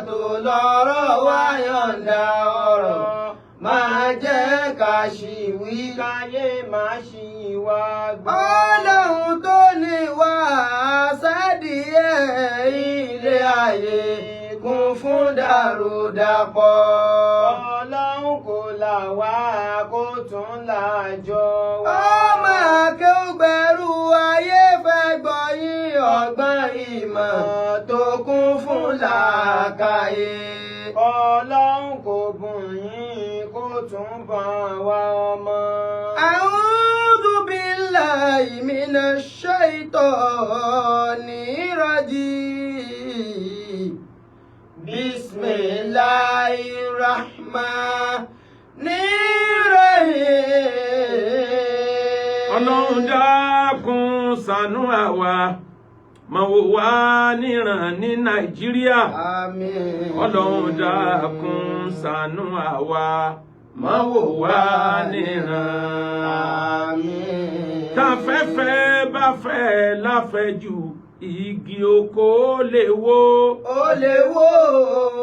tó lọ́rọ̀ wá yọ̀ǹda ọ̀rọ̀, máa jẹ́ ká ṣì wí. Káyé máa ṣì wá gbọ́. Ọlọ́run tó ní wá sádìyẹ ilé ayé kún fún dàrúdàpọ̀. Ọlọ́run kò là wá kó tún lájọ wá. Ọmọ akéwùgbẹ̀rù ayé fẹ́ gbọ́ yín, ọgbọ́n ìmọ̀ tó kún fún làákàyè. Ọlọ́run kò bùn yín kó tún bọ̀n wá ọmọ. أعوذ بالله من الشيطان الرجيم. بسم الله الرحمن الرحيم. Ọlọ́run dákun ṣàánú àwa, máa wò wá níran ní Nàìjíríà. Àmín. Ọlọ́run dákun ṣàánú àwa, máa wò wá níran. Àmín. Táfẹ́fẹ́ bá fẹ́ láfẹ́jù, igi oko lè wó. Ó lè wó.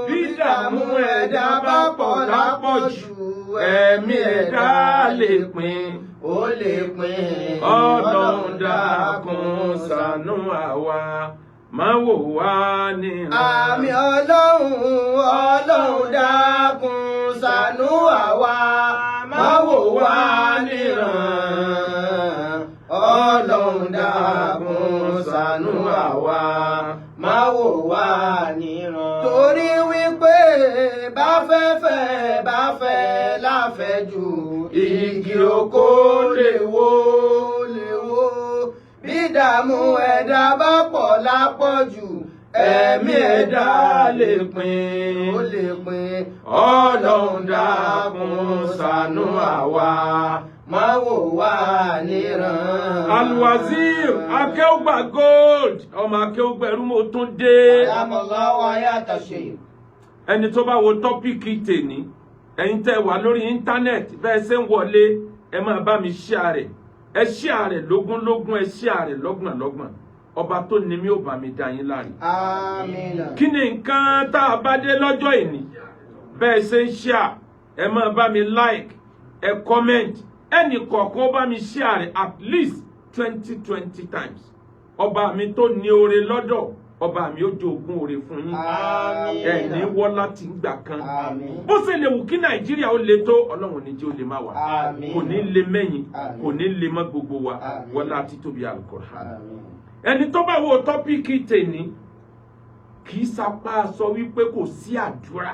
Bí ìdààmú ẹ̀dá bá pọ̀ lápọ̀jù, ẹ̀mí ẹ̀dá lè pín. Ó lè pín. Ọlọ́run dákun ṣàánú àwa, máa wò wá níran. Àmín. Ọlọ́run, Ọlọ́run dákun ṣàánú àwa, má wò wá níran. Ọlọ́run dákun ṣàánú àwa, má wò wá níran. Torí wípé bá fẹ́fẹ́ bá fẹ́ láfẹ́jù, igi oko lè wó, lè wó. Bí ìdààmú ẹ̀dá bá pọ̀ lápọ̀jù, ẹ̀mí ẹ̀dá lè pín. Ó lè pín. Ọlọ́run dákun ṣàánú àwa, má wò wá níran. Alwazir Akéúgbà Gold, ọmọ akéúgbẹ̀rú, mo tún dé. Àlámọ̀láwọ̀ ayé àtàṣe. Ẹni tó bá wo topic tèní, ẹ̀yin tẹ́ wà lórí íńtánẹ́ẹ̀tì, bẹ́ẹ̀ ṣe ń wọlé, ẹ máa bá mi share rẹ̀, ẹ share rẹ̀ lógúnlógún, ẹ share rẹ̀ lọ́gbọ̀nlọ́gbọ̀n. Ọba tó ní mi ò bá mi dá yín láre. Àmín. Kí ni nǹkan tá a bá dé lọ́jọ́ ìní? Bẹ́ẹ̀ ṣe ń share, ẹ máa bá mi like, ẹ comment, ẹnì kọ̀ọ̀kan ó bá mi share rẹ̀ at least 20 20 times. Ọba mi tó ní oore lọ́dọ̀, ọba mi ó jogún oore fún yín. Àmín. Ẹ ní wọ́ láti gbà kan. Àmín. Bó ṣe lè wù kí Nàìjíríà ó le tó, Ọlọ́run ní jẹ́ ó lè má wà. Àmín. Kò ní lè mẹ́yìn. Àmín. Kò ní lè mọ́ gbogbo wa. Àmín. Wọlá títóbi Al-Qur'an. Àmín. Ẹni tó bá wo topic tèní, kì í sapá sọ wípé kò sí àdúrà.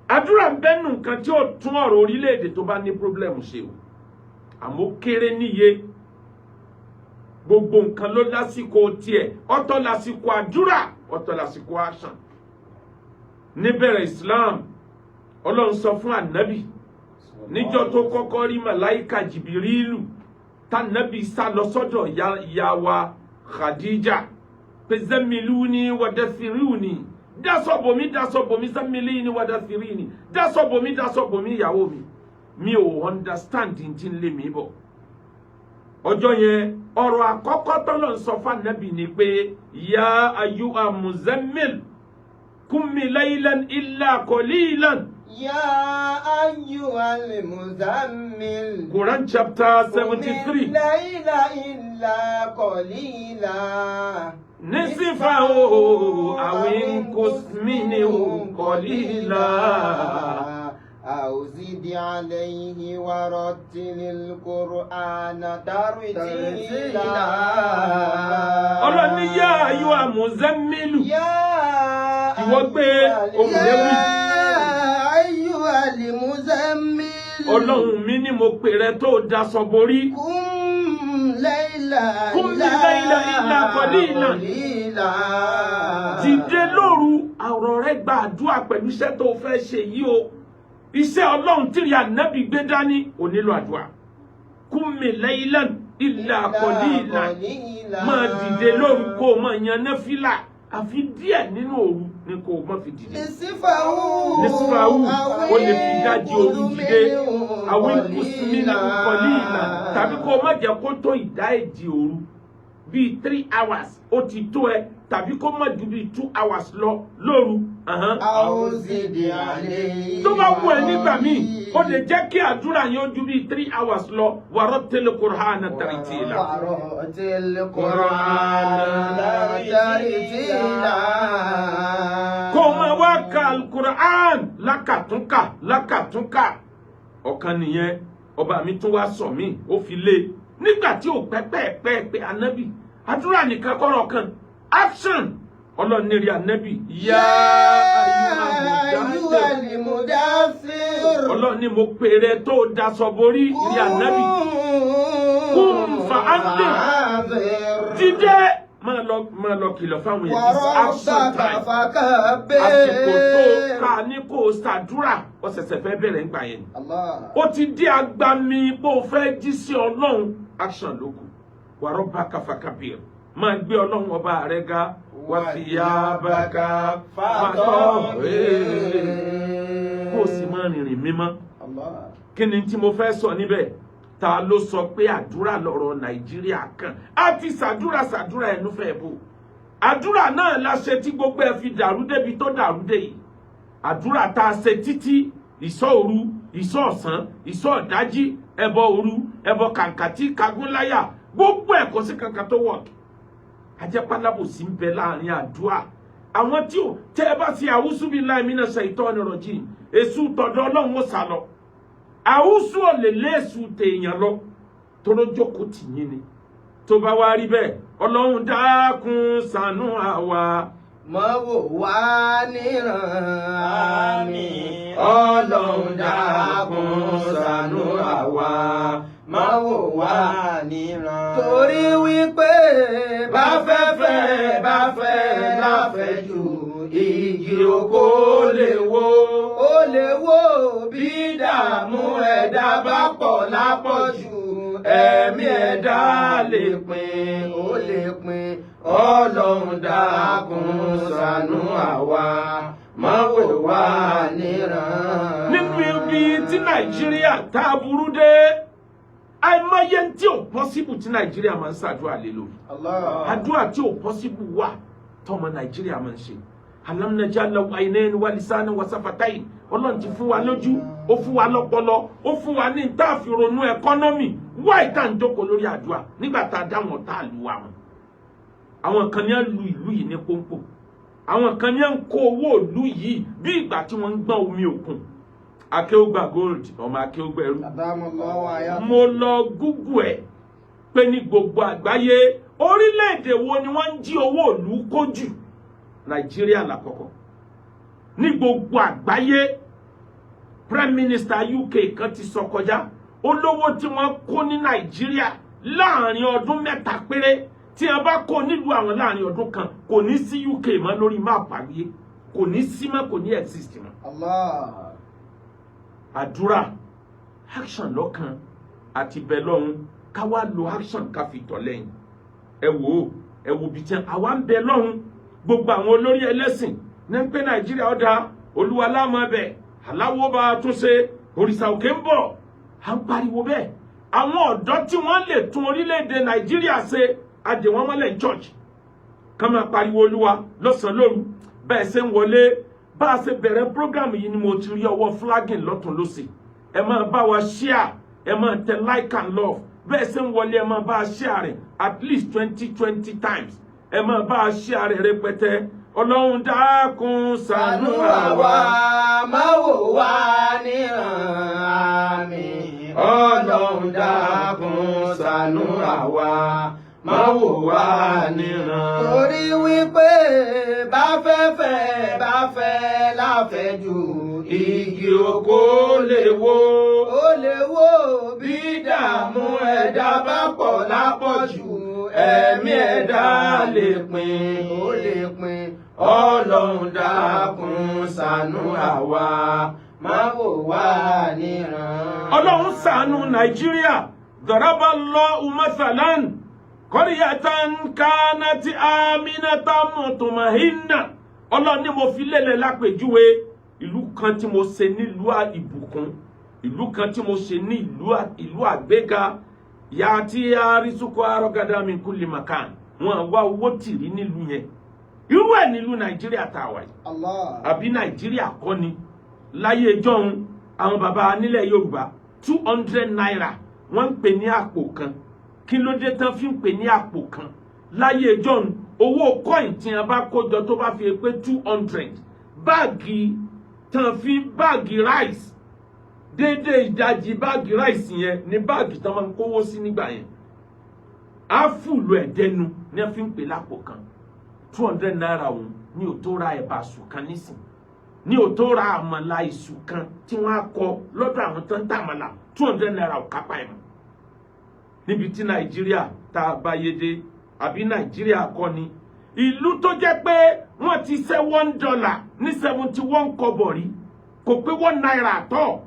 Àdúrà ń bẹ́nu nǹkan tí ó tún ọ̀rọ̀ orílẹ̀-èdè tó bá ní problem ṣe o, àmọ́ ó kéré níye. Gbogbo nǹkan ló lásìkò tiẹ̀. Ọ̀tọ̀ lásìkò àdúrà, ọ̀tọ̀ lásìkò action. Níbẹ̀rẹ̀ Islam, Ọlọ́run sọ fún ànábì níjọ́ tó kọ́kọ́ rí màláìka Jìbìrìlù, tànábì sá lọ sọ́dọ̀ ìyá wa Khadija pé زملوني ودثروني, dáṣọ bòmí, dáṣọ bòmí, زملوني ودثروني, dáṣọ bòmí, dáṣọ bòmí, ìyàwó mi, mi ò understand tí ń lé mi bọ̀. Ọjọ́ yẹn, ọ̀rọ̀ àkọ́kọ́ tọ́lọ̀ ń sọ fún ànábì ni pé يا أيها المزمل قم ليلا إلا قليلا. يا أيها المزمل. Quran chapter 73. قم الليل إلا قليلا. نصفه أو انقص منه قليلا. أو زد عليه ورتل القرآن ترتيلا. Ọlọ́run ní يا أيها المزمل. يا Ìwọ gbé ohùn léwì. يا أيها المزمل. Ọlọ́run mi ní mo pè rẹ tó daṣọ borí. قم ليلا قم الليل إلا قليلا. قليلا. Dìde lóru, ọ̀rọ̀ rẹ gba àdúrà pẹ̀lú iṣẹ́ tó fẹ́ ṣe yìí o. Iṣẹ́ Ọlọ́run tìrì ànábì gbé dání ò nílò àdúrà. قم ليلا إلا قليلا, máa dìde lóru kó o máa yan náfìlà, àfi díẹ̀ nínú òru ni kó o má fi dìde. نصفه. نصفه, ó lè fi ìdajì òru dìde, أو انقص منه قليلا, tàbí kó o má jẹ́ kó tó ìdá èjì òru, bíi 3 hours ó ti tó ẹ, tàbí kó má ju bíi 2 hours lọ lóru. أو زد عليه. Tó bá wù ẹ́ nígbà míì, ó lè jẹ́ kí àdúrà yẹn ó ju bíi 3 hours lọ. ورتل القرآن ترتيلا. ورتل القرآن ترتيلا. Kó o máa wá ka alukur'an lákàtúnkà lákàtúnkà. Ọ̀kan nìyẹn. Ọba mi tún wá sọ mí, ó fi lé nígbà tí ò pẹ́ pẹ́ pẹ́ pẹ́ anabi. Àdúrà nìkan kọ́rọ̀ kan, action. Ọlọ́run ní rí anabi يا أيها المدثر. Ọlọ́run ní mo pèrè tó daṣọ borí, rí anabi. قم فأنذر. فأنذر. Dídé, máa lọ, máa lọ kìlọ̀ fáwọn èèyàn. It's action وربك time. فكبر. Àsìkò tó ká ní kó o ṣàdúrà, ó ṣẹ̀ṣẹ̀ fẹ́ bẹ̀rẹ̀ ńgbà yẹn ni. Allah. Ó ti dé agbami bó o fẹ́ jí sí Ọlọ́run, action ló kù. وربك فكبر, máa gbé Ọlọ́run ọba rẹ ga. وثيابك فطهر, kó o sì máa rìnrìn mímọ́. Allah. Kí ni tí mo fẹ́ sọ níbẹ̀? Ta ló sọ pé àdúrà lọ̀rọ̀ Nàìjíríà kan? A ti ṣàdúrà ṣàdúrà, ẹnu fẹ́ bò. Àdúrà náà la ṣe tí gbogbo ẹ fi dàrú débi tó dàrú dé yìí. Àdúrà tá a ṣe títí, ìṣọ́ òru, ìṣọ́ ọ̀sán, ìṣọ́ ọ̀dájí, ẹbọ òru, ẹbọ kàǹkàtì kagúnláyà, gbogbo ẹ̀, kò sí kankan tó wọ̀. Ajẹ́pálábòsí ń bẹ láàrin àdúrà. Àwọn tí ò tẹ́ ẹ bá ṣe أعوذ بالله من الشيطان الرجيم, èṣù tọ̀dọ̀ Ọlọ́run ó sá lọ. Àwùsù ò lè léèṣù tèèyàn lọ, tóró jókòó tì yín ni. Tó bá wá rí bẹ́ẹ̀, Ọlọ́run dákun ṣàánú àwa. Mọ́ wò wá níran, àmín. Ọlọ́run dákun ṣàánú àwa. Mọ́ wò wá níran. Torí wípé bá fẹ́fẹ́ bá fẹ́ láfẹ́ jù, igi oko lè wó. Ó lè wó. Bí dààmú ẹ̀dá bá pọ̀ lápọ̀jù, ẹ̀mí ẹ̀dá lè pin, ó lè pin. Ọlọ́run dákun ṣàánú àwa, má wò wá níran. Nínú ibi tí Nàìjíríà tá a burú dé, àìmọye tí ò possible tí Nàìjíríà máa ń ṣàdúrà lé lórí. Allah. Àdúrà tí ò possible wà tọmọ Nàìjíríà máa ń ṣe. ألم نجعل له عينين ولسانا وشفتين. Ọlọ́run ti fún wa lójú, ó fún wa lọ́pọlọ, ó fún wa ní tá a fi ronú economy. Wá ìta ń jókòó lórí àdúrà nígbà tá a dá wọn tá a lù wa mọ́. Àwọn kan ní à ń lu ìlú yìí ní pọ́npọ́, àwọn kan ní à ń kó owó ìlú yìí bí ìgbà tí wọ́n ń gbọ́n omi òkun. Akéwùgbà Gold, ọmọ akéwùgbà ẹrú. Mo lọ Google ẹ̀ pé ní gbogbo àgbáyé, orílẹ̀-èdè wo ni wọ́n ń jí owó ìlú kó jù? Nàìjíríà lákọ̀ọ́kọ́ ní gbogbo àgbáyé. Prime Minister UK kan ti sọ kọjá, olówó tí wọ́n kó ní Nàìjíríà láàrin ọdún 3 péré, tí wọ́n bá kó nílùú àwọn láàrin ọdún kan, kò ní sí UK mọ́ lórí map àgbáyé, kò ní sí mọ́, kò ní exist mọ́. Allah. Àdúrà, action lọ́kàn àti bẹ́ẹ̀ lọ́hún, ká wá lo action ká fi tọ̀ lẹ́yìn. Ẹ wò ó, ẹ wò bí tiẹ̀ àwa ń bẹ lọ́hún. Gbogbo àwọn olórí ẹlẹ́sìn ní pé Nàìjíríà ọ̀dà, Olúwa láàmú ẹbẹ̀, aláwo bá a tún ṣe, òrìṣà òkè ń bọ̀, à ń pariwo bẹ́ẹ̀. Àwọn ọ̀dọ́ tí wọ́n lè tún orílẹ̀-èdè Nàìjíríà ṣe, adè wọ́n mọ́lẹ̀ church, ká máa pariwo Olúwa lọ́sàn-án lóru. Bẹ́ẹ̀ ṣe ń wọlé, bá a ṣe bẹ̀rẹ̀ program yìí ni mo ti rí ọwọ́ flagging lọ́tún lọ́sì. Ẹ máa bá wa share, ẹ máa tẹ like and love. Bẹ́ẹ̀ ṣe ń wọlé, ẹ máa bá a share rẹ̀ at least 20 20 times. Ẹ máa bá a share rẹ̀ rẹpẹtẹ. Ọlọ́run dákun ṣàánú Ṣàánú àwa. àwa, má wò wá níran, àmín. Ọlọ́run dákun ṣàánú àwa, má wò wá níran. Torí wípé bá fẹ́fẹ́ bá fẹ́ láfẹ́ jù, igi oko lè wó. Ó lè wó. Bí dààmú ẹ̀dá bá pọ̀ lápọ̀jù, ẹ̀mí ẹ̀dá lè pin, ó lè pin. Ọlọ́run dákun ṣàánú àwa, má wò wá níran. Ọlọ́run ṣàánú Nàìjíríà. ضرب الله مثلا قرية كانت آمنة مطمئنة. Ọlọ́run ní mo fi lélẹ̀ lápèjúwe ìlú kan tí mo ṣe nílùú ìbùkún, ìlú kan tí mo ṣe ní ìlú àgbéga. يأتيها رزقها رغدا من كل مكان. Wọn wá owó tìrí nílùú yẹn. Irú ẹ̀ nílùú Nàìjíríà tá a wà yìí. Allah. Àbí Nàìjíríà kọ́ ni? Láyé ìjọ́un, àwọn bàbá nílẹ̀ Yorùbá, ₦200 wọ́n ń pè ní àpò kan. Kí ló dé tán fi ń pè ní àpò kan láyé ìjọ́un? Owó coin tí wọ́n bá kó jọ, tó bá fi pé 200, báàgì tán fi báàgì rice, déédéé ìdajì báàgì rice yẹn ní báàgì tán máa ń kówó sí nígbà yẹn, á fùlù ẹ̀ dẹnu ní wọ́n fi ń pè lápò kan. ₦200 òun ní ò tó ra ẹ̀bà sùn kan nísìn, ní ò tó ra àmàlà ìṣù kan tí wọ́n á kọ lọ́dọ̀ àwọn tó ń tà àmàlà. ₦200 ò kápá ẹ̀ mọ́ níbi tí Nàìjíríà tá a bá yé dé. Àbí Nàìjíríà kọ́ ni ìlú tó jẹ́ pé wọ́n ti ṣe $1 ní 71 kọ́bọ̀ rí? Kò pé ₦1 àtọ̀.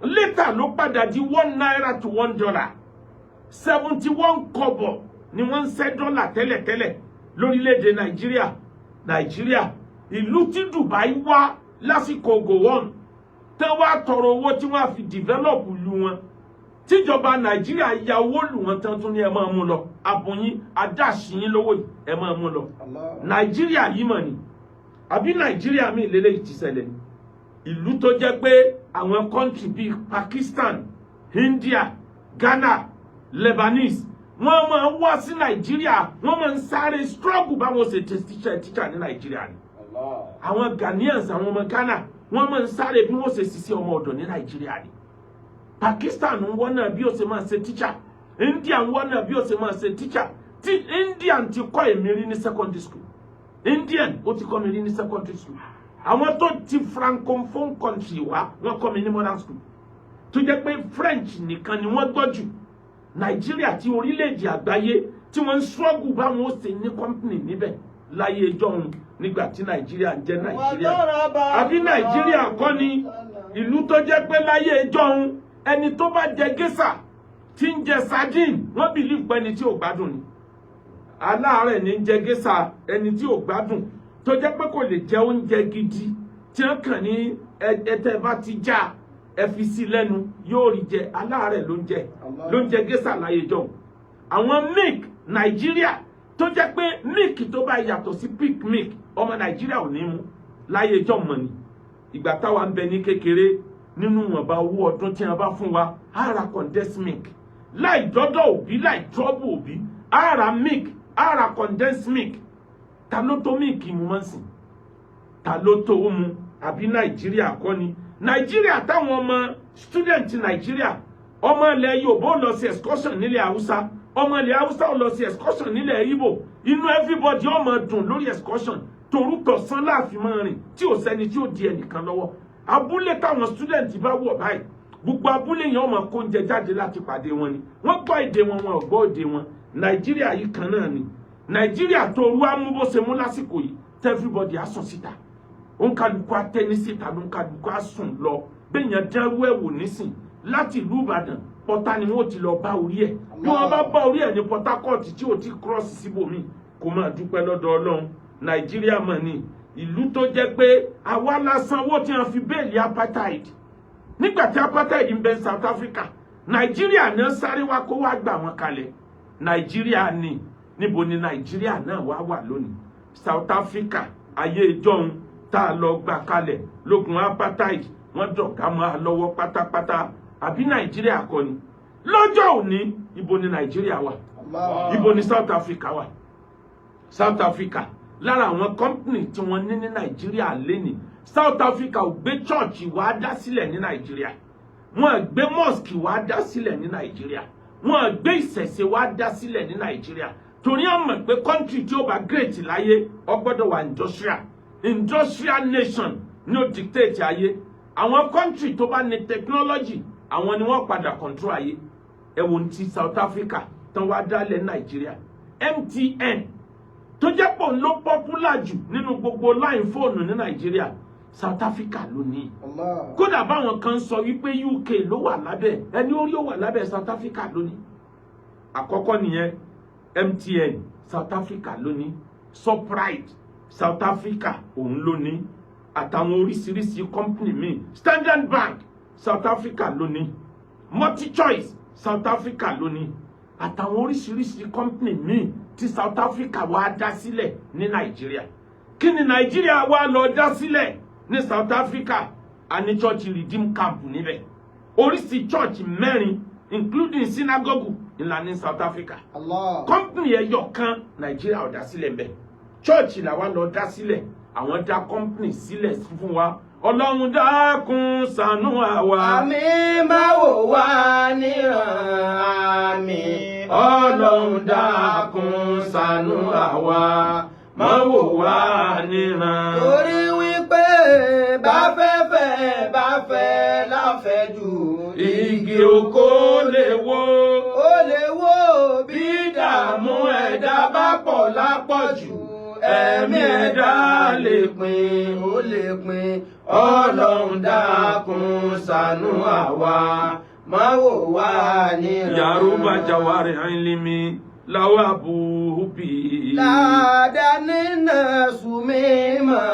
Later ló padà di ₦1 to $1. 71 kọ́bọ̀ ni wọ́n ń ṣẹ́ dọ́là tẹ́lẹ̀tẹ́lẹ̀ lórílẹ̀‐èdè Nàìjíríà. Nàìjíríà, ìlú tí Dubai wá lásìkò Gowon, tán wá tọrọ owó tí wọ́n á fi develop ìlú wọn, tíjọba Nàìjíríà ya owó lù wọ́n tán, tún ní ẹ máa mú lọ, àbùyín adáṣiyín lówó yìí, ẹ máa mú lọ. Allah. Nàìjíríà yìí mọ̀ ni. Àbí Nàìjíríà mi lélẹ́yìí ti ṣẹlẹ̀ ni? Ìlú tó jẹ́ pé àwọn country bíi Pakistan, India, Ghana, Lebanese, wọ́n máa ń wá sí Nàìjíríà, wọ́n máa ń sáré struggle báwọn ṣe teacher teacher ní Nàìjíríà ni. Allah. Àwọn Ghanaians, àwọn ọmọ Ghana, wọ́n máa ń sáré bí wọ́n ṣe ṣiṣẹ́ ọmọ ọ̀dọ̀ ní Nàìjíríà ni. Pakistan ń wọ́n náà bí ó ṣe máa ṣe teacher, India ń wọ́n náà bí ó ṣe máa ṣe teacher. Tí Indian ti kọ́ èmi rí ní secondary school, Indian ó ti kọ́ mi rí ní secondary school. Àwọn tó ti francophone country wá, wọ́n kọ́ mi ní modern school tó jẹ́ pé French nìkan ni wọ́n gbọ́ jù. Nàìjíríà tí orílẹ̀-èdè àgbáyé tí wọ́n ń struggle báwọn ó ṣe ní company níbẹ̀ láyé ìjọ́un, nígbà tí Nàìjíríà ń jẹ́ Nàìjíríà. Àbí Nàìjíríà kọ́ ni ìlú tó jẹ́ pé láyé ìjọ́un, ẹni tó bá jẹ géṣà, tí ń jẹ sardine, wọ́n believe pé ẹni tí ò gbádùn ni? Aláàárẹ̀ ní ń jẹ géṣà. Ẹni tí ò gbádùn, tó jẹ́ pé kò lè jẹ oúnjẹ gidi, tí wọ́n kàn ní ẹtẹ bá ti já, ẹ fi sí lẹ́nu, yóò rí jẹ. Aláàárẹ̀ ló ń jẹ géṣà láyé ìjọ́un. Àwọn milk Nàìjíríà, tó jẹ́ pé milk tó bá yàtọ̀ sí Peak milk, ọmọ Nàìjíríà ò ní mú láyé ìjọ́ mọ̀ ni. Ìgbà táwa ń bẹ ní kékeré, nínú ìwọ̀nba owó ọdún tí wọ́n bá fún wa, á ra condensed milk láì dọ́dọ̀ òbí, láì trọ́bù òbí. Á ra milk, á ra condensed milk. Ta ló tó milk mu mọ́ sìn? Ta ló tó mu? Àbí Nàìjíríà kọ́ ni Nàìjíríà táwọn ọmọ student Nàìjíríà, ọmọ ilẹ̀ Yorùbá ó lọ sí excursion nílẹ̀ Haúsá, ọmọ ilẹ̀ Haúsá ó lọ sí excursion nílẹ̀ Ìgbò, inú everybody ó máa dùn lórí excursion, torútọ̀sán láàfin máa rìn, tí ò sẹ́ni tí ó di ẹnìkan lọ́wọ́? Abúlé táwọn student bá wọ̀ báyìí, gbogbo abúlé yẹn, wọ́n máa kó oúnjẹ jáde láti pàdé wọn ni. Wọ́n gbọ́ èdè wọn, wọn ò gbọ́ èdè wọn. Nàìjíríà yìí kan náà ni Nàìjíríà tó rú amú bó ṣe mú lásìkò yìí, tẹ́ everybody á sùn síta, òǹkàlùkù atẹni síta, lóǹkàlùkù á sùn lọ. Bẹ́ẹ̀yàn dẹ́rú ẹ̀ wò nísìn, láti ìlú Ìbàdàn, Pọ́tà ni wọ́n ti lọ bá orí ẹ̀. Bí wọ́n bá bá orí ẹ̀ ní Port Harcourt tí ò ti cross síbòmí, kó máa dúpẹ́ lọ́dọ̀ Ọlọ́run. Nàìjíríà mọ̀ ní ìlú tó jẹ́ pé àwa la sanwó tí wọ́n fi bail apartheid. Nígbà tí apartheid ń bẹ South Africa, Nàìjíríà náà sáré wá kó wá gbà wọ́n kalẹ̀. Nàìjíríà ni. Níbo ni Nàìjíríà náà wá wà lónìí? South Africa ayé ìjọ́un tá a lọ gbà kalẹ̀ lógun apartheid, wọ́n dọ̀gá mọ́ a lọ́wọ́ pátápátá. Àbí Nàìjíríà kọ́ ni? Lọ́jọ́ òní, ibo ni Nàìjíríà wà? Ibo ni South Africa wà? South Africa, lára àwọn company tí wọ́n ní ní Nàìjíríà lénìí, South Africa ò gbé church wá dá sílẹ̀ ní Nàìjíríà, wọ́n gbé mosque wá dá sílẹ̀ ní Nàìjíríà, wọ́n gbé ìṣẹ̀ṣe wá dá sílẹ̀ ní Nàìjíríà, torí wọ́n mọ̀ pé country tí ó bá great láyé, ó gbọ́dọ̀ wà industrial. Industrial nation ní ó dictate ayé. Àwọn country tó bá ní technology, àwọn ni wọ́n padà control ayé. Ẹ wo ti South Africa tán wá dálẹ̀ Nàìjíríà, MTN tó jẹ́ pọ̀ ló popular jù nínú gbogbo line fóònù ní Nàìjíríà, South Africa ló ní. Kódà báwọn kan sọ wípé UK ló wà lábẹ́ ẹni orí ó wà lábẹ́ South Africa lónìí. Àkọ́kọ́ nìyẹn. MTN, South Africa ló ní. Shoprite, South Africa òun ló ní, àtàwọn oríṣiríṣi company míì. Standard Bank, South Africa ló ní. MultiChoice, South Africa ló ní, àtàwọn oríṣiríṣi company míì tí South Africa wá dá sílẹ̀ ní Nàìjíríà. Kí ni Nàìjíríà wá lọ dá sílẹ̀ ní South Africa? A ní church Redeem Camp níbẹ̀, oríṣi church mẹ́rin, including synagogue ńlá ní South Africa. Allah. Company ẹyọ kan Nàìjíríà ò dá sílẹ̀ ńbẹ̀. Church làwa lọ dá sílẹ̀, àwọn dá company sílẹ̀ fún wa. Ọlọ́run dákun ṣàánú àwa. Àmín, máa wò wá níran, àmín. Ọlọ́run dákun ṣàánú àwa, má wò wá níran. Torí wípé bá fẹ́ fẹ́ bá fẹ́ láfẹ́jù, igi oko lè wó. Ó lè wó. Bí dààmú ẹ̀dá bá pọ̀ lápọ̀jù, ẹ̀mí ẹ̀dá lè pin. Ó lè pin. Ọlọ́run dákun ṣàánú àwa, má wò wá níran. Yaruba jawari ilimi lawa bubi. Ládàáni náà sùnmí mọ̀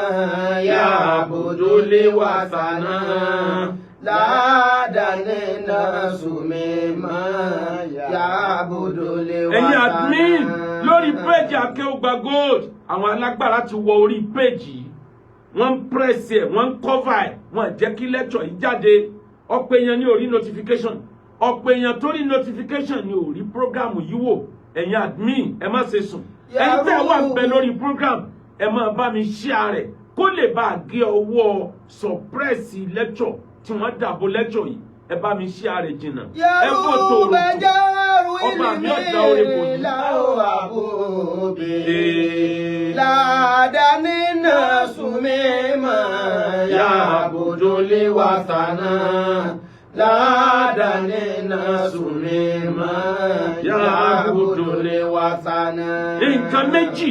ya'budu wasana. Ládàáni náà sùnmí mọ̀ ya'budu Ẹ̀yin wasana. admin lórí page Akéwùgbà Gold, àwọn alágbára ti wọ orí page yìí, wọ́n ń press ẹ̀, wọ́n ń cover ẹ̀, wọ́n jẹ́ kí lecture yìí jáde. Ọ̀pọ̀ èèyàn ní orí notification, ọ̀pọ̀ èèyàn tó rí notification ní orí program yìí wò. Ẹ̀yin admin, ẹ má ṣe sùn. Ẹ̀yin tẹ́ wà ń bẹ lórí program, ẹ máa bá mi share rẹ̀ kó lè bá a gé ọwọ́ suppress lecture tí wọ́n dàbò lecture yìí. Ẹ bá mi share rẹ̀ jìnnà, ẹ bò tòrò. Yorùbá jẹ́rù. Ọba mi ọ̀dà orí bò yìí. Láwọ̀ àbúbí. Ládàáni náà sùnmí mọ̀ ya'budu wasana. Ládàáni náà sùnmí mọ́ ya'budu wasana. Nǹkan méjì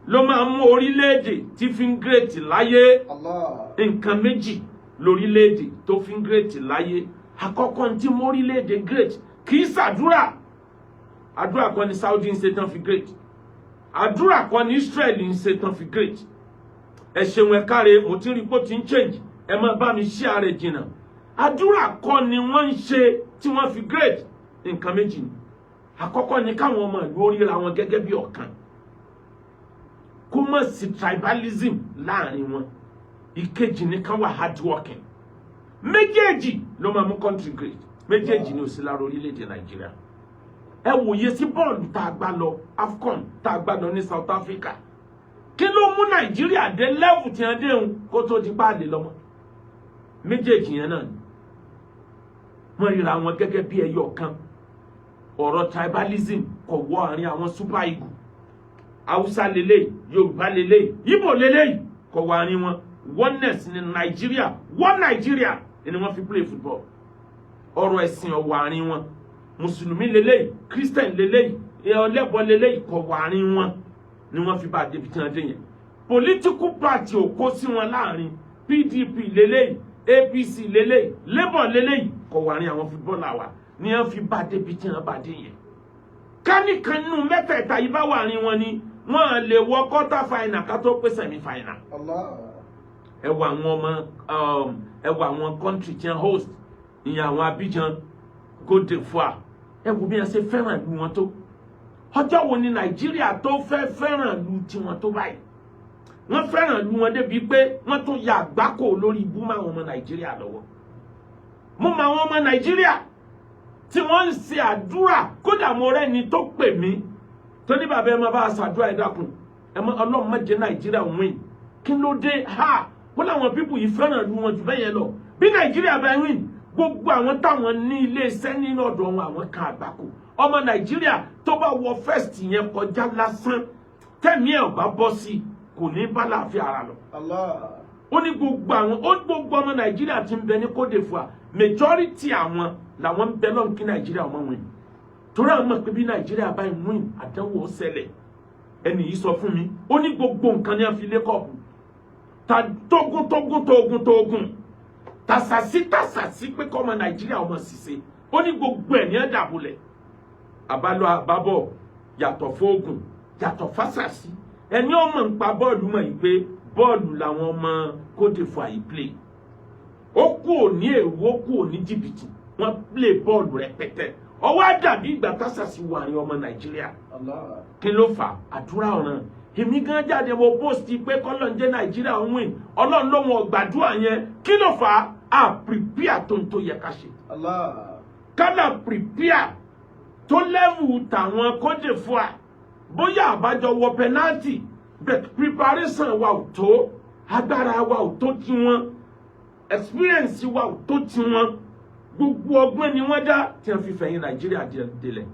ló máa ń mú orílẹ̀-èdè tí fi ń great láyé. Allah. Nǹkan méjì lórílẹ̀-èdè tó fi ń great láyé. Àkọ́kọ́ tí mú orílẹ̀-èdè great kì í ṣàdúrà. Àdúrà kan ní Saudi ń ṣe tán fi great, àdúrà kan ní Israel ń ṣe tán fi great. Ẹ ṣeun, ẹ káre. Mo ti rí pé ó ti ń change. Ẹ máa bá mi share rẹ̀ jìnnà. Àdúrà kọ́ ni wọ́n ń ṣe tí wọ́n fi great. Nǹkan méjì ni. Àkọ́kọ́ ni káwọn ọmọ ìlú ó ríra wọn gẹ́gẹ́ bí ọ̀kan, kó má sí tribalism láàrin wọn. Ìkejì ní ká wà hard working. Méjèèjì ló máa mú country great. Méjèèjì ní ó sí lára orílẹ̀-èdè Nàìjíríà. Ẹ wòye sí bọ́ọ̀lù tá a gbá lọ AFCON tá a gbá lọ ní South Africa. Kí ló mú Nàìjíríà dé level tí wọ́n dé ń kó tó di páàlì lọ́mọ? Méjèèjì yẹn náà ni. Wọ́n ríra wọn gẹ́gẹ́ bí ẹyọ kan. Ọ̀rọ̀ tribalism kò wọ àárín àwọn Super Eagle. Haúsá lélẹ́yìí, Yorùbá lélẹ́yìí, Ìgbò lélẹ́yìí, kò wọ àárín wọn. Oneness ní Nàìjíríà, one Nàìjíríà ni wọ́n fi play football. Ọ̀rọ̀ ẹ̀sìn ọ̀wọ̀ àárín wọn. Mùsùlùmí lélẹ́yìí, Christian lélẹ́yìí, ọlẹ́bọ lélẹ́yìí, kò wọ àárín wọn ni wọ́n fi bá a débi tí wọ́n dé yẹn. Political party ò kó sí wọn láàrin. PDP lélẹ́yìí, APC lélẹ́yìí, Labour lélẹ́yìí, kò wọ àárín àwọn footballer wa ni wọ́n fi bá a débi tí wọ́n bá dé yẹn. Kánìkan nínú mẹ́tẹ̀ẹ̀ta yìí bá wà ní wọn ni wọ́n lè wọ quarter final ká tó pé semi final. Allah. Ẹ wo àwọn ọmọ, ẹ wo àwọn country tí wọ́n host ìyẹn, àwọn Abidjan, Côte d'Ivoire. Ẹ wo bí wọ́n ṣe fẹ́ràn ìlú wọn tó. Ọjọ́ wo ni Nàìjíríà tó fẹ́ fẹ́ràn ìlú tiwọn tó báyìí? Wọ́n fẹ́ràn ìlú wọn débi pé wọ́n tún ya àgbákò lórí ibú máwọn ọmọ Nàìjíríà lọ́wọ́. Mo mọ àwọn ọmọ Nàìjíríà tí wọ́n ń ṣe àdúrà. Kódà mo rẹ́ni tó pè mí tó ní, "Bàbá, ẹ máa bá a ṣàdúrà, ẹ dákun, ẹ má Ọlọ́run má jẹ́ Nàìjíríà win." Kí ló dé? Ha, wọ́n láwọn people yìí fẹ́ràn ìlú wọn jù bẹ́ẹ̀ yẹn lọ. Bí Nàìjíríà bá win, gbogbo àwọn táwọn ní iléeṣẹ́ nínú ọ̀dọ̀ wọn, àwọn kan àgbákò. Ọmọ Nàìjíríà tó bá wọ first yẹn kọjá lásán, tẹ̀mí ẹ̀ ò bá bọ́ sí, kò ní bá láàfin ara lọ. Allah. Ó ní gbogbo àwọn, ó ní gbogbo ọmọ Nàìjíríà tí ń bẹ ní Côte d'Ivoire, majority àwọn làwọn ń bẹ lọ́n kí Nàìjíríà ọmọ win, torí àwọn mọ̀ pé bí Nàìjíríà bá ń win, àdánwò ó ṣẹlẹ̀. Ẹnì yìí sọ fún mi, ó ní gbogbo nǹkan ní a fi lé kọ́ọ̀pù ta, tógún tógún tógún tógún, tàṣàṣì tàṣàṣì, pé kọ́ ọmọ Nàìjíríà ọmọ ṣiṣẹ́. Ó ní gbogbo ẹ̀ ní ẹ̀ dàbúlẹ̀. Àbálọ àbábọ̀, yàtọ̀ fóògùn, yàtọ̀ fásàṣì, ẹni ọmọ ń pa bọ́ọ̀lù mọ̀ yìí pé bọ́ọ̀lù làwọn ọmọ Côte d'Ivoire yìí play. Ó kú òní èrò, ó kú òní jìbìtì, wọ́n play bọ́ọ̀lù rẹpẹtẹ. Ọwọ́ àdàbí ìgbà tásàsì wà ní ọmọ Nàìjíríà. Allah. Kí ló fà? Àdúrà ọ̀ràn. Èmi gan jáde, mo post pé kọ́lọ́n jẹ́ Nàìjíríà ń win. Ọlọ́run ló wọn gbàdúrà yẹn. Kí ló fà á? A prepare tó ń tó yẹ ká ṣe. Allah. Kálá prepare tó level tàwọn Côte d'Ivoire, bóyá àbájọ wọ penalty, but preparation wa ò tó, agbára wa ò tó tiwọn, experience wa ò tó tiwọn. Gbogbo ọgbọ́n ni wọ́n dá tí wọ́n fi fẹ̀yìn Nàìjíríà délẹ̀.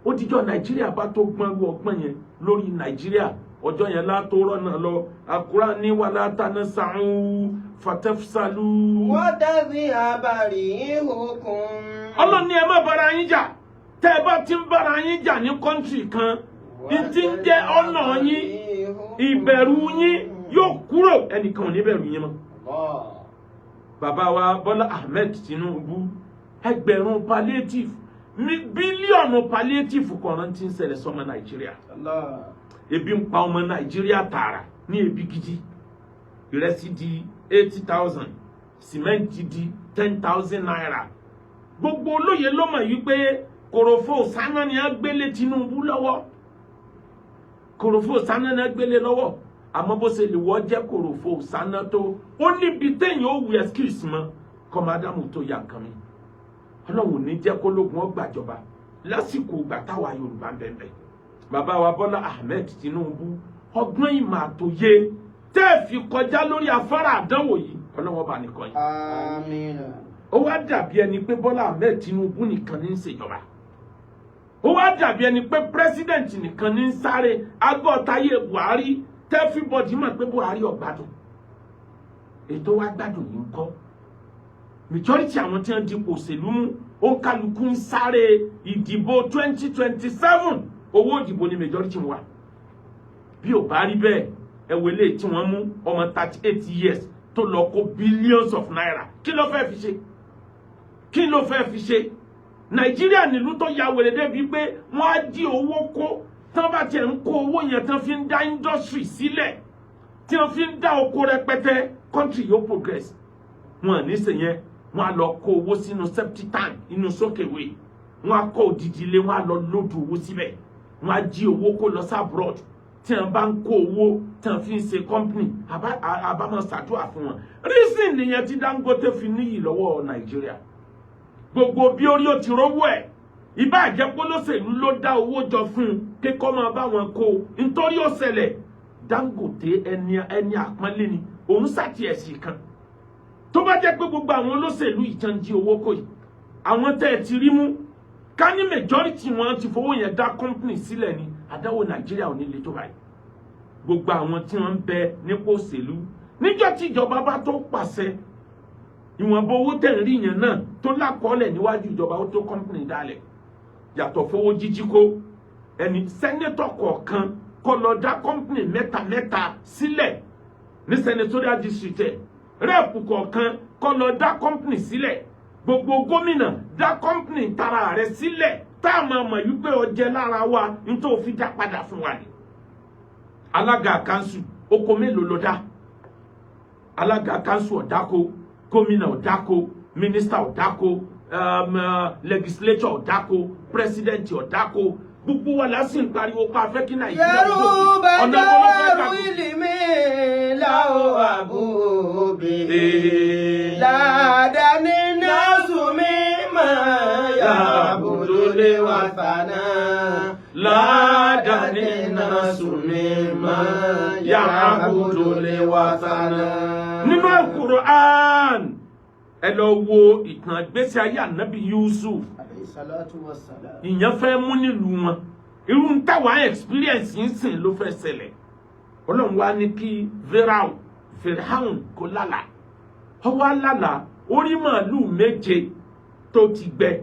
Ó dijọ́ Nàìjíríà bá tó gbọ́n irú ọgbọ́n yẹn lórí Nàìjíríà, ọjọ́ yẹn látó rọ́nà lọ. Àkúrà ní wàlá tánà sàún fatafsalu. وتذهب ريحكم. Ọlọ́run ní ẹ má bára yín jà. Tẹ́ ẹ bá ti ń bára yín jà ní country kan, ní ti ń jẹ́ ọ̀nà yín, ìbẹ̀rù yín yóò kúrò, ẹnìkan ò ní bẹ̀rù yín mọ́. Allah. Bàbá wa Bọ́lá Ahmed Tinubu, ẹgbẹ̀rún palliative ní bílíọ̀nù palliative kọ̀ọ̀rán tí ń ṣẹlẹ̀ sọmọ Nàìjíríà. Allah. Ebi ń pa ọmọ Nàìjíríà tààrà ní ebi gidi. Ìrẹsì di 80,000, sìmẹ́ǹtì di ₦10,000. Gbogbo olóye ló mọ̀ yìí pé kòròfo sáná ni a gbélé Tinubu lọ́wọ́, kòròfo sáná ni a gbélé lọ́wọ́. Àmọ́ bó ṣe lè wọ́ jẹ́ kòròfo sáná tó, ó níbi téèyàn ó wù excuse mọ́ kọ́mọ tó yà nǹkan mi. Ọlọ́run ò ní jẹ́ kó lógun ó gbàjọba lásìkò ìgbà táwa Yorùbá ń bẹ̀ẹ̀. Bàbá wa Bọ́lá Ahmed Tinubu, ọgbọ́n ìmọ̀ àtòye tẹ́ ẹ fi kọjá lórí afárá àdánwò yìí, Ọlọ́wọ́ bá nìkan yìí. Àmín. Ó wá dàbí ẹni pé Bọ́lá Ahmed Tinubu nìkan ní í ṣèjọba, ó wá dàbí ẹni pé president nìkan ní í sáré agbọ́tayé Buhari. Everybody mọ̀ pé Buhari ò gbádùn. Ètò wa gbádùn yìí ń kọ́ majority àwọn tí wọ́n dipò òṣèlú mú, ó ń kálukú ń sáré ìdìbò 2027. Owó ìdìbò ni majority wà. Bí ò bá rí bẹ́ẹ̀, ẹ wo eléyìí tí wọ́n mú, ọmọ 38 years tó lọ kó billions of naira. Kí ló fẹ́ fi ṣe? Kí ló fẹ́ fi ṣe? Nàìjíríà nílùú tó ya wèrè débi pé wọ́n á jí owó kó tán, bá tiẹ̀ ń kó owó yẹn tán fi ń dá industry sílẹ̀, tí wọ́n fi ń dá oko rẹpẹtẹ, country yóò progress. Wọn ní sèyẹn, wọ́n á lọ kó owó sínú septic tank inú soakaway, wọ́n á kọ́ òdìdí ilé, wọ́n á lọ load owó síbẹ̀, wọ́n á jí owó kó lọ sí abroad. Tí wọ́n bá ń kó owó tí wọ́n fi ń ṣe company, àbámọ̀ ṣàdúrà fún wọn. Reason nìyẹn tí Dangote fi níyì lọ́wọ́ Nàìjíríà. Gbogbo bí orí ó ti rówó ẹ̀, ìbá jẹ́ pólóṣèlú ló dá owó jọ fún un kíkọ́ máa bá wọn kó o, nítorí ó ṣẹlẹ̀, Dangote ẹni àpọ́nlé ni òun ṣàtìẹ̀sì kan. Tó bá jẹ́ pé gbogbo àwọn olóṣèlú ìtàn jí owó kò yìí, àwọn tẹ́ ẹ ti rí mú, ká ní majority wọn ti fowó yẹn dá company sílẹ̀ ni, àdáwò Nàìjíríà ò ní le tó báyìí. Gbogbo àwọn tí wọ́n ń bẹ nípò òṣèlú, níjọ́ tí ìjọba bá tó pàṣẹ, ìwọ̀nba owó tẹ̀ ń rí yẹn náà tó lákọọ́lẹ̀ níwájú ìjọba, ó tó company dálẹ̀, yàtọ̀ fowó jíjí kó. Ẹni senator kọ̀ọ̀kan kó lọ dá company mẹ́ta mẹ́ta sílẹ̀ ní senatorial district ẹ̀, rep kọ̀ọ̀kan kó lọ dá company sílẹ̀, gbogbo gómìnà dá company tara rẹ̀ sílẹ̀, tá a máa mọ̀ wípé ó jẹ́ lára wa, nítorí fi dá padà fún wa ni. Alága kanṣu, oko mélòó ló dá? Alága kanṣu ọ̀dáko, gómìnà ọ̀dáko, mínísítà ọ̀dáko, legislature ọ̀dáko, president ọ̀dáko. Gbogbo wa la sì ń pariwo pa afẹ́ kí Nàìjíríà Yorùbá ọ̀nà wo ló fẹ́ dárú gbà? Ìlímì láwọ̀ àbúbí. Ládàáni náà sùnmí máa yà bùdólé wà fànà. Ládàáni náà sùnmí máa yà bùdólé wà fànà. Nínú Al-Qur'an, ẹ lọ wo ìtàn ìgbésí ayé Ànábì Yusuf. Alayhi salatu wassalam. Ìyẹn fẹ́ mú nílùú wọn, irú ń táwa experience ń sìn ló fẹ́ ṣẹlẹ̀. Ọlọ́run wá ní kí Firaun kó lálàá. Ó wá lálàá, ó rí màálùú méje tó ti gbẹ,